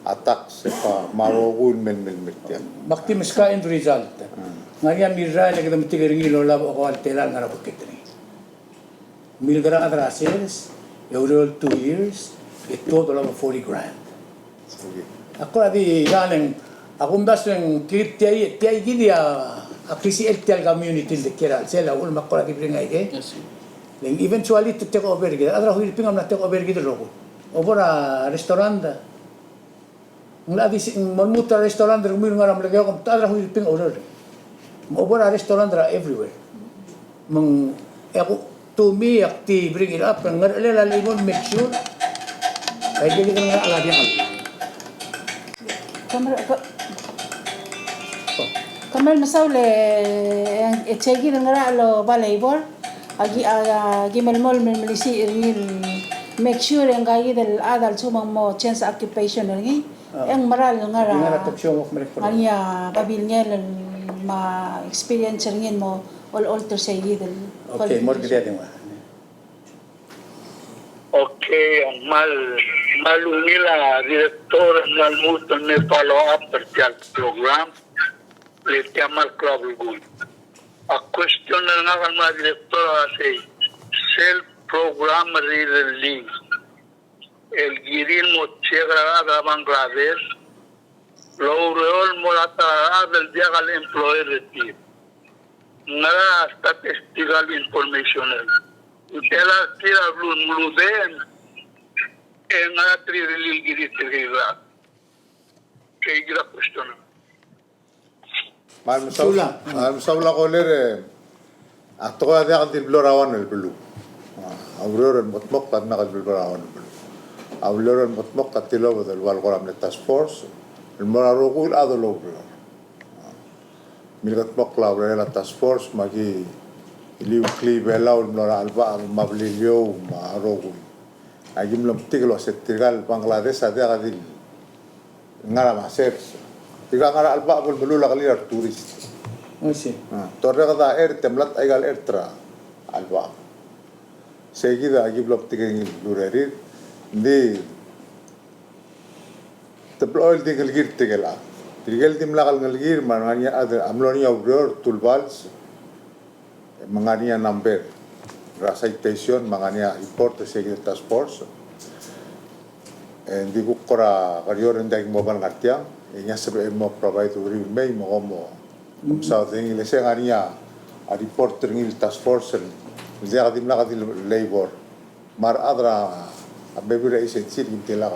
a tax e kau me a rokui el mei, mei, mei tiang. Me ak di meskau a end result. Ng ngar er ngii a mirrael e kede metik er ngii el olab a okoua el telael el ngar er a buket er ngii. Milkera a chad er a sers, e oureor el two years, e tuobed el olab a forty grand. Okay. Ak kora di, ia, le ng, a kumdasu e ng kid tia, tia kid a, a klisichel tia el community el de kiei er a chelsel a uchul me ak kora di bring aike. Yes, sir. Le ng eventually te take over kid. A chad er a Huirping a mla take over kid el rokui. Obo er a restaurant. Ng locha di se, ng mo lmuut er a restaurant er kemiu el ngar er a Melekeok, me te chad er a Huirping a oureor. Me obo er a restaurant er a everywhere. Me ng, e kuk, to me, ak di bring it up, e ng ngerechelel a labor, make sure. Aike kid el ngar er a diak el. Kemam, ke-, kmal mesaul e, e sei kid el ngar er a oba labor, a ki, a, a ki melemolem el melisiich er ngii el make sure e ngka kid el chad a lsekum ng mo change occupation er ngii, e ng meral ngar er a, ngar er a babilngel el me a experience er ngii el mo olecholt er sei kid el. Okay, mo er kid a di ngua. Okay, kmal, kmal ungil a director, kmal lmuut el me follow up er tia el program, le tia kmal klou a belkul. A question er ngak el mo er a director a sei, sel program er rirellii el kirir el mo check er a rechad er a Bangladesh, el oureor el mo er a ta er a rechad el diak el employer er tir. Ngera a statistical information er ngii? Ng tela er tir a beluu el mludem, e ngera tirke el kirir tirke el rechad? Sei kid a question. Me a lmesaul, me a lmesaul a koler, e a tekoi a diak el di el blo er a one el beluu. A ureor el mengedmokl a diak el di el blo er a one el beluu. A ureor el mengedmokl a tilobed el ua el kora mle task force el mo er a rokui el chad el oureor. Milkedmokl a urerel a task force me aki liuklii Belau el mlo er a Chelbacheb me a Beliliou me a rokui. Aki mlo metik el uase tirka el Bangladesh a diak di el ngar er a masers. Tirka ngar er a Chelbacheb el meluul a kelir a retourist. Oi, sei. A, te orreked a chert e mlat aika el chert er a Chelbacheb. Sei kid a ki blo metik er ngii el urerir. Ng di te blechoel di ngelekir tirke el chad. Tirke el dimlak el ngelekir me a ngar er ngii a chad a mlo er ngii a ureor, two balls, me ng ngar er ngii a number er a citation, me ng ngar er ngii a report er se kid el task force. E ng di kuk kora kerior e ng diak ki mo obang ngar tiang, e ngii a sebechel el mo provide uriul mei me kom mo, kom saod er ngii, le se ng ngar er ngii a report er ngii el task force el diak, dimlak di el labor. Me a rechad er a, a bebil er a agency el kim tilak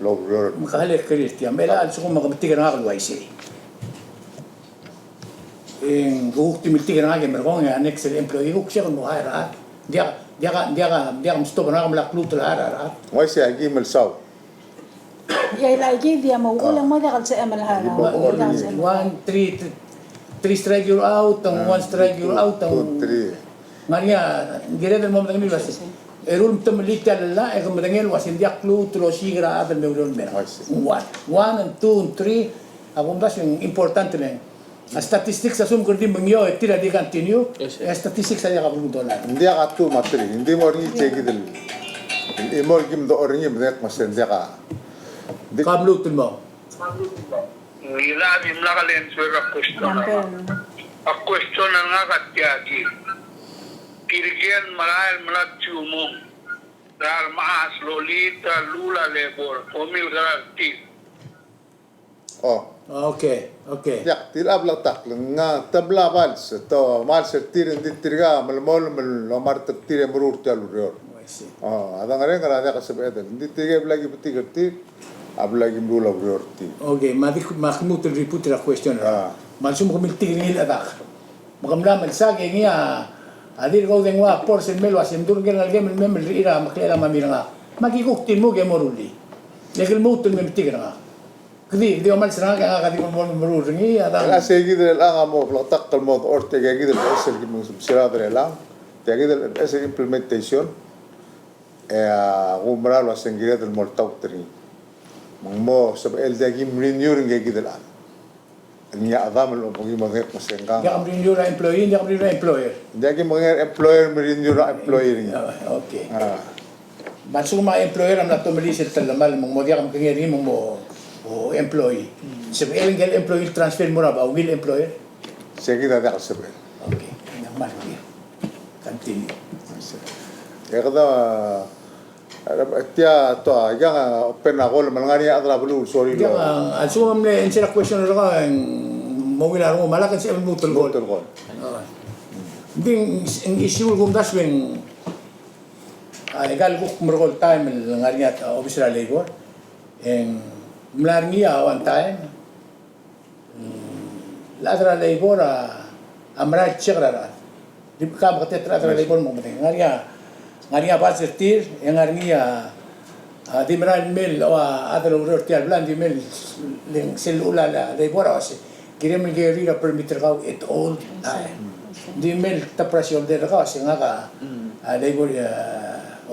el oureor. Me ka le kerir tia, me a lsekum ke metik er ngak el uaisei. E ng kuk di metik er ngak e merekong e a next el employee kuk se el mo hire a rechad. Diak, diak, diak, diak mstop er ngak me lak lmuut el hire a rechad. Uaisei, aki mle saul. Ia, ila kid a mo uchul e ng mo diak el sebechem el hire. One, three, three strike you're out, and one strike you're out, and two, three. Ngar er ngii a, ng kired el mo medengei el uase, erul me te melilt tia el llach, e ke medengei el uase ng diak lmuut el osiik er a chad el me oureor el mei er a. One, one and two and three, a kumdasu e ng important el A statistics a lsekum kede di mengiou e tir a di continue, e a statistics a diak a beluu el dolai. Ng diak a two me a three, ng di mo er ngii tia kid el, el chimo el kim dechor er ngii me dengei me se ng diak a. Ka mluut el mo. Ngilai a dimlak el answer er a question. A question er ngak a tia kid. Tirke el merael el mla chumong er a remechas el olilt a llach er a labor, omil kerar tir. Oh. Okay, okay. Diak, tia el bleketakl, ng a, te bla vals, te vals er tir, ng di tirka a melemolem el omart er tir e meruul er tia el ureor. Oh, I see. Oh, a dengerenger a diak el sebeched el, ng di tirke a bla ki betik er tir, a bla ki meruul a ureor er tir. Okay, me a di, me ak lmuut el repeat er a question. Ah. Me a lsekum ke miltik er ngii el chedak, me ke mla melsak e ngii a, a dirk oudengua a force el mei el uase ng dirk ngikel ngelekem el mei el rechir a meklechel a mami er ngak. Me aki kuk di lmuk e mo rullii. Le ke lmuut el me metik er ngak. Kede, kede omals er ngak e ngak a di mo meruul er ngii, a dang. A sei kid el chelechang a mo bleketakl el mo dechor tia kid el beches el kim mesiou er a chelechang. Tia kid el beches el implementation. E a kumerang el uase ng kired el mo oltaut er ngii. Me ng mo sebechel diak kim renew er ngii kid el chad. Ngii a chedam el mo kim mo dengei me se ngkang. Diak kim renew er a employee, diak kim renew er a employer. Diak kim mo er a employer me renew er a employee er ngii. Ah, okay. Ah. Me a lsekum a employer a mla tomelii sel telemall me ng mo diak mekengei er ngii me ng mo, o, employee. Sebechel ngike el employee el transfer el mo er a ungil employer? Sei kid a diak el sebechel. Okay. Ng kmal clear. Continue. E kede, tia, tua, ikang a open a call me ng ngar er ngii a chad er a beluu el sorir el. Ikang a, a lsekum a mle answer er a question er kau e ng mo ungil a rengum, me a lak e ng sebechem el lmuut el call. Lmuut el call. Ng di ng issue el kumdasu e ng A, aika el kuk merekong el taem el ngar er ngii a officer er a labor, e ng mla er ngii a one time, mm, el chad er a labor a, a merael check er a rechad. Di ka meketeketang er a chad er a labor me ng medengei. Ngar er ngii a, ngar er ngii a badge er tir, e ngar er ngii a, a di merael mei el, o, a chad el oureor er tia el bla, di mei el, le ng sel llechul a labor a uase, kirem el kerir a permit er kau at all time. Di mei el tap er a shoulder er kau, se ngak a, a labor, a,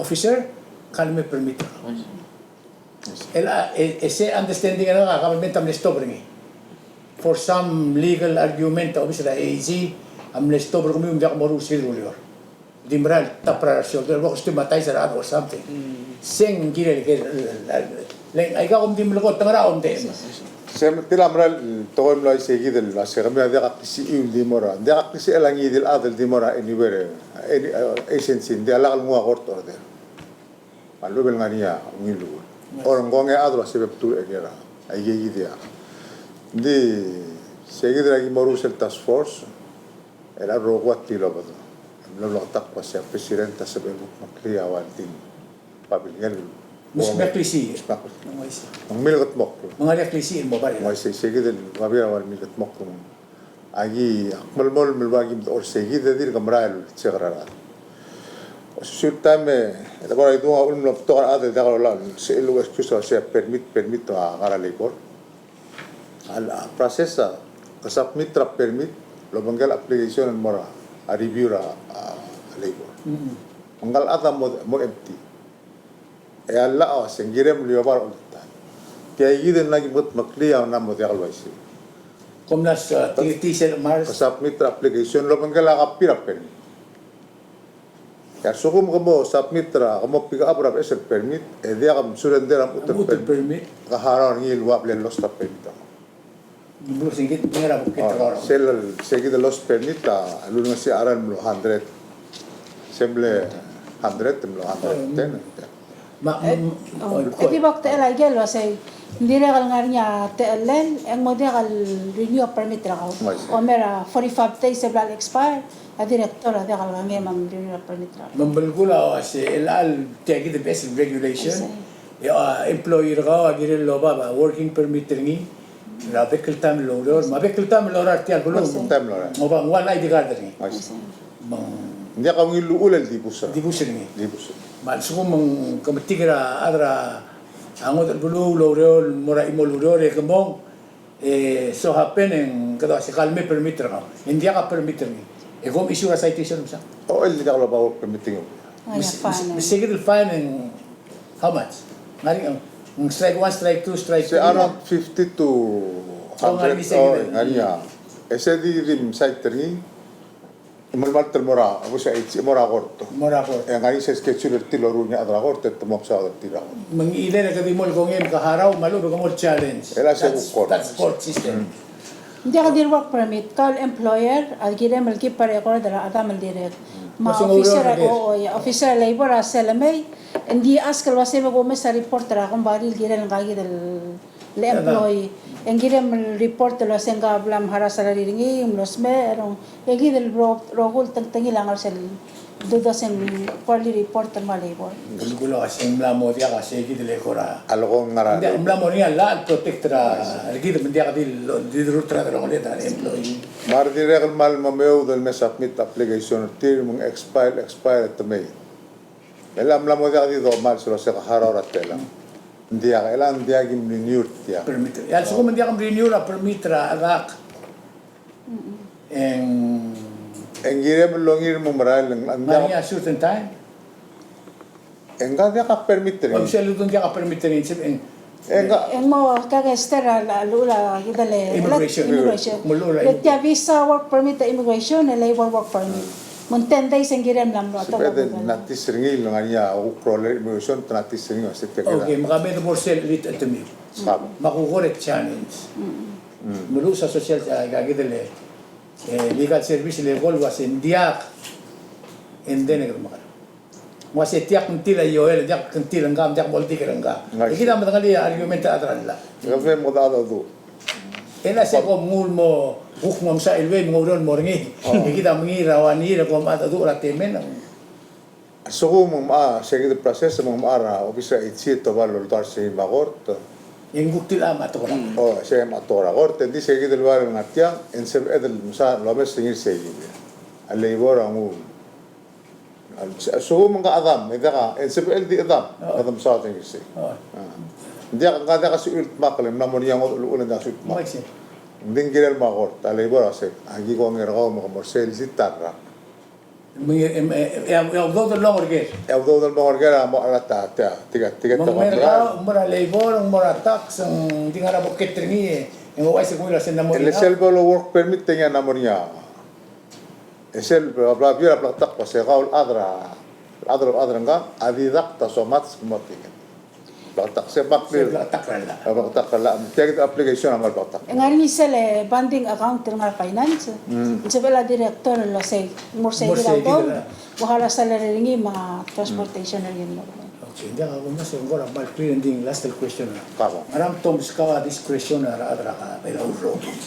officer, Ka el mei permit. El a, e, e se understanding er a government a mle stop er ngii. For some legal argument a obis er a AG a mle stop er kemiu me ng diak moruul sel ureor. Di mera el tap er a shoulder, el bo kustimatize er a chad or something. Se ng kirel, kirel, le, aika kom di melekoi, te ngera omdechem. Se me tia el mera el tekoi el mlo uaisei kid el uase kemiu a diak a klisichiu el di mo er a, diak a klisichel a ngii di el chad el di mo er a anywhere, any, uh, agency, ng diak lak el nguu a court order. A lechub e ng ngar er ngii a ungil uchul. Or ng kongei a chad el uase bebtul er ngii er a, aike kid a. Ng di, se kid el aki moruul sel task force, el a rokui a tilobed. Mlo, mlo lotak el uase a president a sebechel el kudmeklii a ua el di babilngel. Msmeklii. Msmeklii. Ng uaisei. Ng milkedmokl. Me ng ngar er ngii a klisichel el mo bai. Ng uaisei, se kid el babier a ua el milkedmokl. Aki ak melemolem el ua ki mdechor sei kid e dirk merael el check er a rechad. Osisiu el taem e, e le bo er a idung a uchul me ng betok a rechad el diak lolai, sel excuse el uase permit, permit a ngar er a labor. A, a process a, ke submit er a permit, el obengkel a application el mo er a, a review er a, a labor. Mm. Me ngka el chad a mo, mo empty. E a llach a uase ng kirem el iobai er a oltak. Tia kid el mla ki mekdmeklii a mla mo diak el uaisei. Kom mla, uh, tirtii sel Mars. Ke submit er a application el obengkel a copy er a permit. E a lsekum ke mo submit er a, ke mo pick up er a beches el permit, e diak msurrender a mechut el permit. Ke harau er ngii el ua bla lost a permit. Ng mlo sengkid, ng er a bukit er a orong. Sel, se kid el lost permit a lulengesii a cheral el mlo hundred. Se mle hundred, mlo hundred ten. Me, e, me, o, e di bo kdechel a ikel uasei, ng dirrek el ngar er ngii a techellel, e ng mo diak el renew a permit er kau. Uaisei. Omer a forty-five days e bla el expire, a director a diak el kengei me ng renew a permit er kau. Me ng belkul a uasei, el chelecha el tia kid el beches el regulation. Uaisei. E a employee er kau a kirel el oba a working permit er ngii er a bek el taem el oureor, me a bek el taem el oureor er tia el beluu. Bek el taem el oureor. Ng oba ng ua el I D card er ngii. Uaisei. Me ng diak a ungil uchul el dibus er. Dibus er ngii. Dibus er ngii. Me a lsekum ng ke metik er a chad er a ngodech el beluu el oureor el mo er a chimo el ureor e ke mong, e so happen e ng kede uasei ka el mei permit er kau. E ng diak a permit er ngii. E kom issue er a citation el msa. O, el diak loba work permit er ngii. Me se kid el fine e ng how much? Ngar er ngii, ng strike one, strike two, strike three. Se around fifty to hundred. O, ngar er ngii se kid el. E se di, di mcite er ngii. Melemalt el mo er a, mo er a court. Mo er a court. E ngar er ngii se schedule er tir el loruul ngii a chad er a court, e te mo msaod er tir a court. Me ng either e ke di mo el kongei me ke harau, me a lechub e ke mo challenge. E le se kuk court. That's, that's court system. Ng diak di work permit, ka el employer a kirem el keep a record er a chedam el dirrek. Me a officer, o, o, officer er a labor a sel lemei, ng di ask el uasei me bo mes a report er a kombalii el kirel ngka kid el employee. E ng kirem el report el uasei ngka a bla mharass er a rirengii, mlo smecher, e kid el ro-, rokui el tengtengil a ngar sel dudosa e ng quarterly report el mo er a labor. Ng belkul a uasei ng mla mo diak a sei kid el eko er a. A leko ngar er a. Ng diak, ng mla mo er ngii a llach el protect er a, er kid me ng diak di lo-, di lurruul er a delongeled er a employee. Me a redirrek el kmal mo meoud el me submit application er tir me ng expire, expire e te mei. E le ng mla mo diak di domal sel uasei ke harau er a techellang. Ng diak, e le ng diak kim renew er tia. Permit. E a lsekum ng diak kim renew er a permit er a dak. E ng, e ng kirem el longir me ng merael, e ng, ng diak. Ngar er ngii a certain time. E ngka a diak a permit er ngii. Ng sel uldung diak a permit er ngii, e ng, e ngka. E ng mo kangester a, a llechul a kid el immigration. Immigration. Mo llechul a immigration. Le tia visa work permit, a immigration, e labor work permit. Me ng ten days e ng kirem el mlo. Sebeched el notice er ngii el ngar er ngii a kuk rolel immigration, te notice er ngii a se tia kid a. Okay, me ka me de mo er sel elite at the me. Me a kuk ore challenge. Me luches a social, a, kid el, e, legal service el eko el uase ng diak, and then e kede mekerang. Ng uase diak kngtil a ioel, diak kngtil ngka, diak moldik er ngka. E kid a medengelii a argument er a chad er a llach. Ng kede mo mengedecheduch. E le se kom nguu el mo, kuk mo msa el uei me ng oureor el mo er ngii. E kid a mengiil er a one year e kom mengedecheduch er a temel. A lsekum me ng mla, se kid el process me ng mla er a obis er a AG e te oba el oldars er ngii me a kort. E ng kuk tilechang me a tekoi er a kort. O, se me a tekoi er a kort, e ng di se kid el ua el ngar tiang, e ng sebeched el msa el omes er ngii er se kid. A labor a nguu. A lsekum ng chedam, e diak a, e ng sebechel di chedam, kede mesaod er ngii er sei. Ng diak, ng diak a sebechiu el dmak, le ng mla mo er ngii a ngodech el uchul e ng diak a sebechiu el dmak. Ng di ng kirel mo er a kort, a labor a se, aki kongei er kau me ke mo er sel di ta el rak. Me ng, e, e, e, e a udoud el mo er ker. E a udoud el mo er ker a mo er a ta, ta, tika, tika, me ng ta mer kau, ng mo er a labor, ng mo er a tax, ng di ngar er a bucket er ngii, e ng ouchais e kuk ua se ng mo er ngii. E le sel bo el work permit e ng mo er ngii. E sel bla, bla, bla, bla, ta ko se kau el chad er a, el chad er a, chad er a ngkang a deduct a so much mo tingel. Bleketakl, se bla, se bleketakl er a llach. A, bleketakl er a llach. Tia kid a application a ngar er a bleketakl. E ng ngar er ngii sel, e, banding account el ngar er a finance. Mm. Ng sebechel a director el uasei, mo er sei, mo er sei kid a account, el, ua a salary er ngii me a transportation er ngii. Okay, ng diak a kumes e ng kora kmal clear, ng di last question. Kabo. Ngera me te omeskau a discretion er a rechad er a Belau el rokui?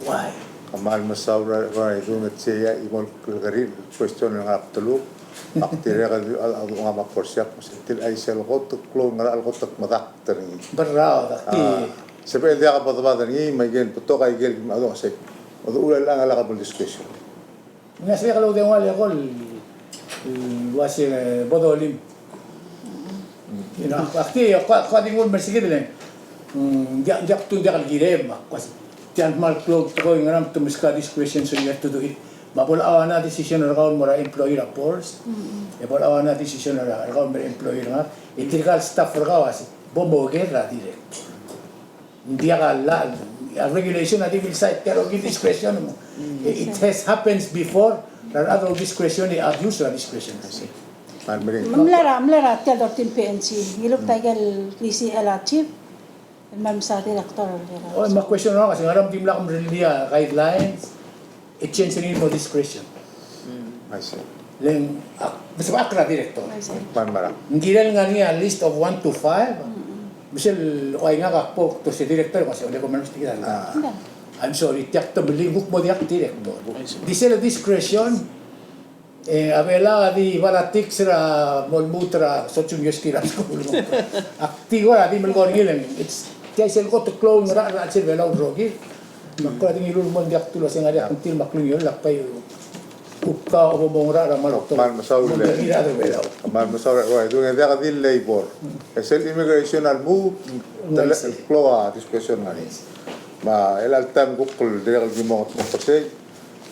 Why? Kmal mesaul er a, er a idung e sei a chimo el keriil el question el ngar er a bdeluk. Ak dirrek el, a, a, a, me a Portia, me se tir a isei el kot el klou, ngera el kot el medakt er ngii. Berrau, a, di. Sebechel diak bo debad er ngii, me a ikel betok a ikel, a, di uasei. Oduch el ngar er a lak bo el discussion. Ng uaisei a kuk di ua el, el uasei, e, bo dolim. You know, ak di, ak, ak di nguu el meskid el, mm, diak, diak tu, diak el kirem, me ak uasei. Tia el kmal klou el tekoi, ngera me te meskau a discretion, so you have to do it. Me a bo el ua ngera a decision er kau el mo er a employer er a Portia. Mm-mm. E bo el ua ngera a decision er kau el mo er a employer er ngak. E tirka el staff er kau a se bo moker er a dirrek. Ng diak a llach, a regulation a di milsaod, tia el rokui el discretion. Mm. It has happened before, er a rechad el discretion, e abuse er a discretion. I see. Me ng mla er a, mla er a tia el thirteen P N C, ngiluu tia el P C L a chief, el mla mesa a director er a. Oh, me a question er ngak a se ngera me dimlak merellii a guidelines, e change er ngii el mo discretion. Mm. I see. Le ng, a, mesebechakl er a director. I see. Kmal merang. Ng kirel ngar er ngii a list of one to five. Mm-mm. Me sel ua ngak a kbo kuk se director, kuk se, ole ko memes tia el. Ah. Nda. I'm sorry, tia kuk te mle kuk mo diak director. I see. Di sel discretion, e, a Belau a di politics er a mo lmuut er a sotsung yoskil a skuul. Ak di kora di melekoi er ngii el, it's, tia sel kot el klou el ngar er a, er a chelsel Belau el rokir. Me ak kora di ngiluu el mo diak tu el uasei ng ngar er ngii a kngtil me a klungiolel, ak bai kuk kau bo mongerachel er a kmal okto. Kmal mesaul e. Mo er a Belau. Kmal mesaul e, ua, e dung e diak di labor. E sel immigration a lmuut, ng telechel el klou a discussion er ngii. Me a chelecha el taem kuk el dirrek el ki mo ngetmokl er sei,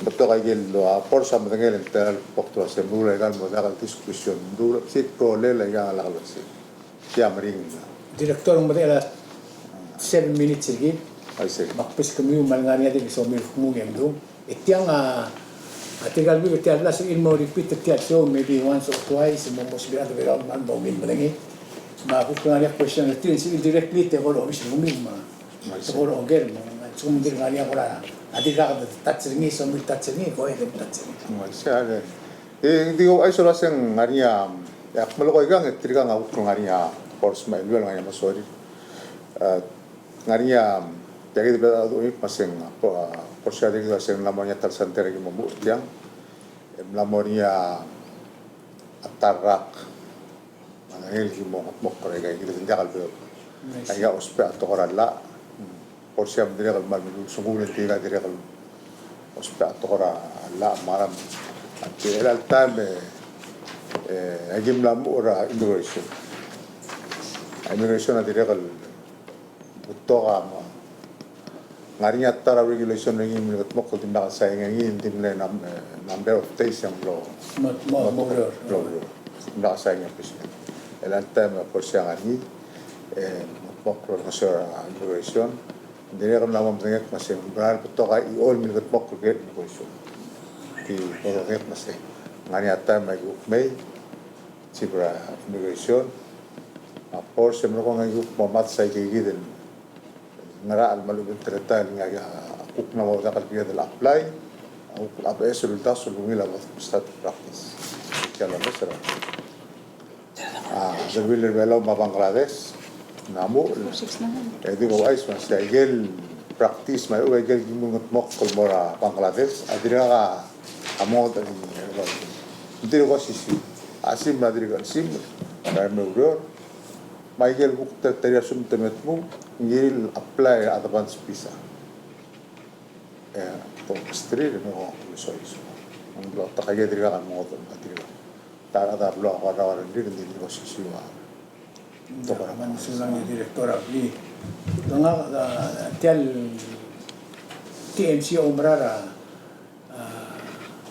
betok a ikel, a, Portia a medengei el telechel el kbo kdu el uasei meruul a ikal mo diak el discussion, meruul a sik rolel a ikal ngalek el uasei. Tia meringel. Director, ng medechel a seven minutes er kid. Aisei. Me ak beskemiu me a lengar er ngii a di somiu el kmo ng mdu. E tiang a, a tirka el week, tia el bla sel mo repeat er tia el show, maybe once or twice, mo, mo sebechir a rechad er a Belau el mo ungil medengei. Me a kuk ngar er ngii a question er tir, ng sebechir el directly te kora obis el kemiu me a, aisei, te kora oker, me a lsekum ng dirk ngar er ngii a kora, a dirkak de touch er ngii, somiu el touch er ngii, go ahead and touch er ngii. Aisei, a le. E, ng di ko ouchais el uasei ng ngar er ngii a, e ak melekoi kang, e tirkang a kuk ngar er ngii a Portia me a Iluel, ngar er ngii a Missouri. E, ngar er ngii a, tia kid a, a, me se ng, a, Portia, tia kid a se ng mla mo er ngii a ta el center e ki mo muchel er tiang. E mla mo er ngii a ta el rak. Me a ngii el ki mo ngetmokl er aika kid el diak el beluu. Aika ousbech a tekoi er a llach. Portia me ng dirrek el kmal meluches, ng kuk le ng dirrek el ousbech a tekoi er a llach me a rechad. At the end of the time, e, e, aki mla muchel er a immigration. A immigration a dirrek el betok a mo. Ngar er ngii a ta er a regulation er ngii me ng ngetmokl el dimlak el sain er ngii, ng di mle num-, e, number of days e ng mlo, mo, mo, mlo, mlo, mlo, dimlak el sain er ngii a president. Chelecha el taem e Portia a ngar er ngii, e, ngetmokl el olengeseu er a immigration. Ng dirrek el mla mo medengei el kmo se ng mera el betok a chichou el mle ngetmokl er a immigration. Di mo medengei el kmo se ng ngar er ngii a taem e aki kuk mei, chief er a immigration. A Portia e merekong e aki kuk mo mats aika kid el ngerachel me a lechub e ng teletael, ng ngar er ngii a kuk mla mo diak el kired el apply, a kuk a beches el uldasu el ungil a bo start practice. Tia el omes er a, a, deleuill er a Belau me a Bangladesh, ng mla muchel. E di ko ouchais me se a ikel practice me a lechub e a ikel ki mo ngetmokl el mo er a Bangladesh a dirkak a mo ngodech er ngii. Ng dirk osisiu. A simbel a dirk simbel, me a ureor. Me a ikel kuk ta, ta er a sum te me tmuu, ng kirir el apply er a advance visa. E, to, strir, me ko, so, so. Ng blo, ta, aike dirkak a mo ngodech, me a dirkak. Ta, ta blo, ko, ta, ta, dirk, ng di, di ko, so, so, a. Te ko, ta, me ng sulang e director a bli. Ngak, a, tia el T M C a oumera er a, a,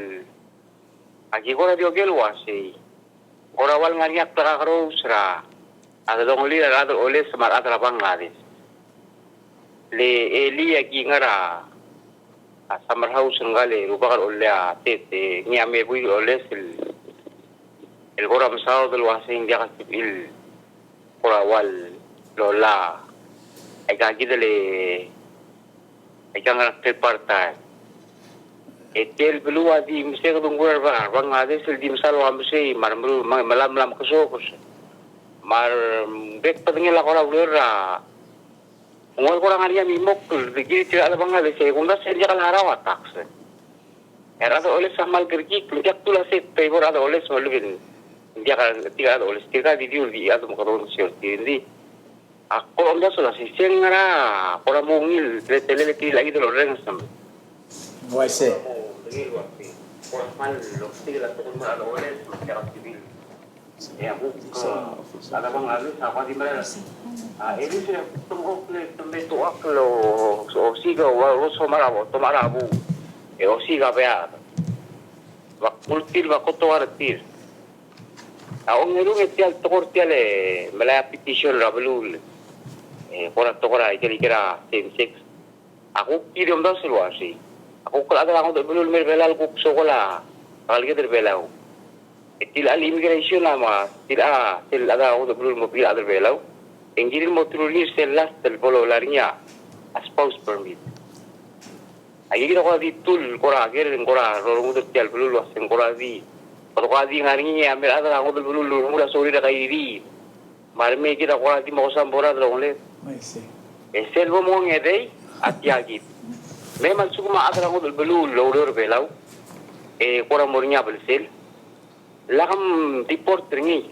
el, aki kora di oker el uasei, kora ua el ngar er ngii a klekakerous er a delongelir a rechad er a Oles me a rechad er a Bangladesh. Le elii a ki ngar er a summer house er ngka el rubak el ollei a tet, e ngii a me buil el oles el, el kora mesaod el uasei ng diak a sebechir el kora ua el loia aika kid el, aika ngar er a tripartite. E tia el beluu a di meseked el nguu er a Bangladesh el di mesa el ua mesei me a remeruul me a mla, mla mekesokes. Me a rebek el bedengel a kora ureor er a ng ua el kora ngar er ngii a mimokl el di kirir tirka el chad er a Bangladesh e kumdasu e ng diak el harau a tax. E a rechad er a Oles a kmal kerekikl, ng diak dul a sei el favor er a rechad er a Oles me a lechub e ng diak a, tirka el chad er a Oles, tirka di diu el di chad me kede olengeseu er tir. Ng di a kora omdasu el uasei se ng ngar er a kora mo ungil teletelel e tir el chad el orrenges me. Uaisei. Kora kmal osiik a tekoi el mo er a rechad er a Oles me tirka el civil. E a kuk, a, a, a, a, a, e, e, e, te mekokl e te me tuakl el o, osiik a ua, ua, somar a bo, tomar a bo. E osiik a bear. Me ak ultil me ak otoar er tir. A ongerung e tia el tekoi er tia el melai a petition er a beluu el, e, kora tekoi er a ikel, ikel same sex. A kuk di omdasu el uasei, a kuk el chad er a ngodech el beluu el mei er a Belau el kuk sokol a keleked er a Belau. E tilechang el immigration a mo tilechang sel chad er a ngodech el beluu el mo bil a chad er a Belau, e ng kirir el mo truly er sel last el bo lolai er ngii a spouse permit. Aikakid a kora di tool el kora ker, ng kora rorengud er tia el beluu el uasei ng kora di, kora di ngar er ngii a mei a chad er a ngodech el beluu el ulemuul a sorir a kairirir. Me a remei kid a kora di mo kesam bo er a delongeled. I see. E sel bo mong e dei, a tia kid. Me a lsekum a chad er a ngodech el beluu el oureor er a Belau, e kora mo er ngii a belsel, lak mdeport er ngii.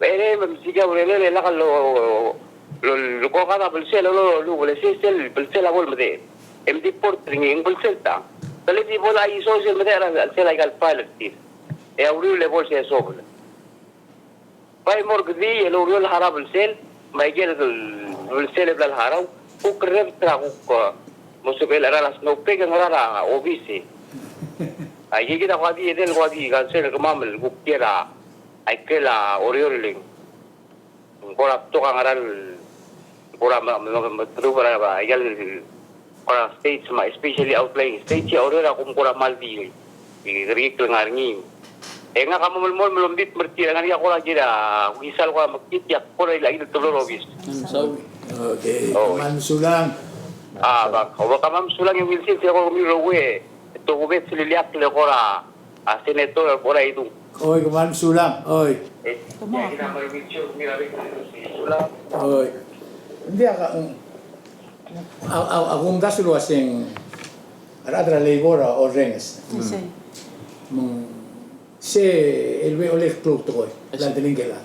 E le, me msiik a urerel e lak lo, lo, lo, ko kede belsel, lo, lo, lo, belsel, sel, belsel a bo lemedechel. E mdeport er ngii, ng belsel tang. Te le di bo le aiso sel medechel er a, sel aika el file er tir. E a uriul e bo el se sobel. Bai mo er kid el oureor el harau a belsel, me aikel belsel e bla el harau, kuk kerreu er a kuk, e, mo sebechel a cheral a snowpack e ngera er a obis e. Aikakid a kuk di edei el kuk di cancel er kemam el kuk kiei er a aikel a Oreor el ng kora betok a ngera el kora me, me, me, me, me, aikel kora states me, especially outlying states, e a Oreor a kuk kora mal di, di kerekikl el ngar er ngii. E ngak a mo melemolem el omdit me er tir, e ngar er ngii a kora kiei er a, kuk isal kora mekngit e ak kora ilechakid el teblo er a obis. Okay, kmal mesulang. A, bak, o bak, kmal mesulang e Wilson, se kora kemiu el rokui e tokubets el ileakl el kora a senator el kora idung. Oi, kmal mesulang, oi. E, kmal mesulang. Oi. Ng diak a, a, a, a kumdasu el uaseng a rechad er a labor a orrenges. Mm. Me ng se el ua olel klou el tekoi, I see, el delengel a.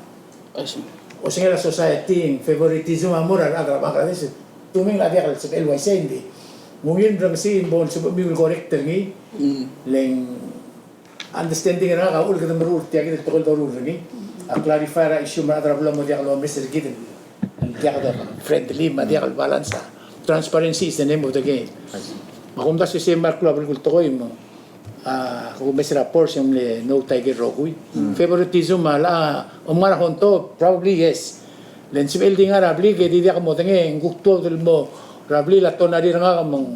I see. Osengel a society, favoritism a mo er a rechad er a Bangladesh. Tuming a diak el sebechel el uaisei, ng di. Ng ungil el mrengesii, bo el sebechemiu el correct er ngii. Mm. Le ng understanding er ngak a uchul kede meruul er tia kid el tekoi el doruul er ngii. A clarify er a issue me a rechad er a beluu a mo diak lomes er kid el, diak de friendly me a diak el balance. Transparency is the name of the game. Me a kumdasu e sei me a klou a belkul el tekoi me a, a kumes er a Porsche e ng mle note a ikel rokui. Mm. Favoritism a locha, a, om ngar er a Honto, probably yes. Le ng sebechel di ngar er a blik e di diak modengei, e ng kuk tuobed el mo er a blil a tonari er ngak me ng.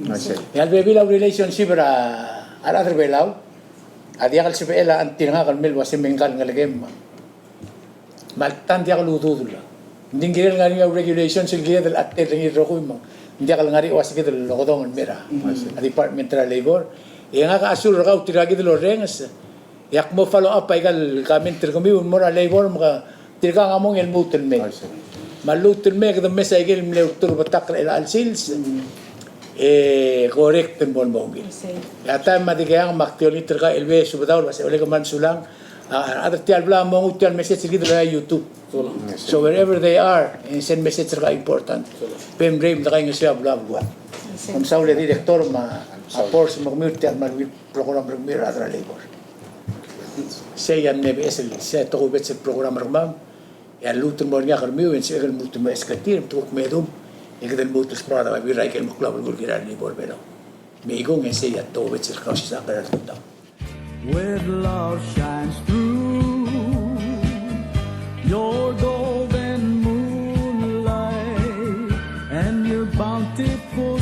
I see. E a lebebil a relationship er a rechad er a Belau a diak el sebechel a auntie er ngak el mei el uase me ngka el ngelekem. Me alta ng diak el ududel. Ng di ng kirel ngar er ngii a regulations el kired el update er ngii el rokui me ng diak el ngar er ngii a uase kid el okedong el mei er a, I see, a Department er a Labor. E ngak a chesuur er kau tirka kid el orrenges. E ak mo follow up aika el comment er kemiu el mo er a labor me ke tirka a mong e lmuut el mei. I see. Me a lmuut el mei e kede mes aike el mle ulteruul a betak er chelecha el sils. Mm. E correct el mo el mo ungil. I see. E a taem me a dikea me ak di olengit er kau el bai subedaol el uase, ole kmal mesulang. A, a rechad er tia el bla mo nguu tia el message er kid el ua YouTube. I see. So wherever they are, e sel message er kau a important. I see. Bem rei me dekaingeseu a beluu a beluad. I see. Kom saul e director me a, a Porsche me kemiu er tia el kmal ungil program er kemiu er a rechad er a labor. Sei a mle beches el, sei a tokubets el program er kemam, e a lmuut el mo er ngii a kermiu, e ng sebechek el lmuut el mo beches er tir, me te kuk medung, e kede lmuut el smecher a babier er a ikel meklou a belkul el kirel a labor er a Belau. Me a ikung e sei a tokubets el Kausisechakl er a tutau. Where love shines through your golden moonlight and your bountiful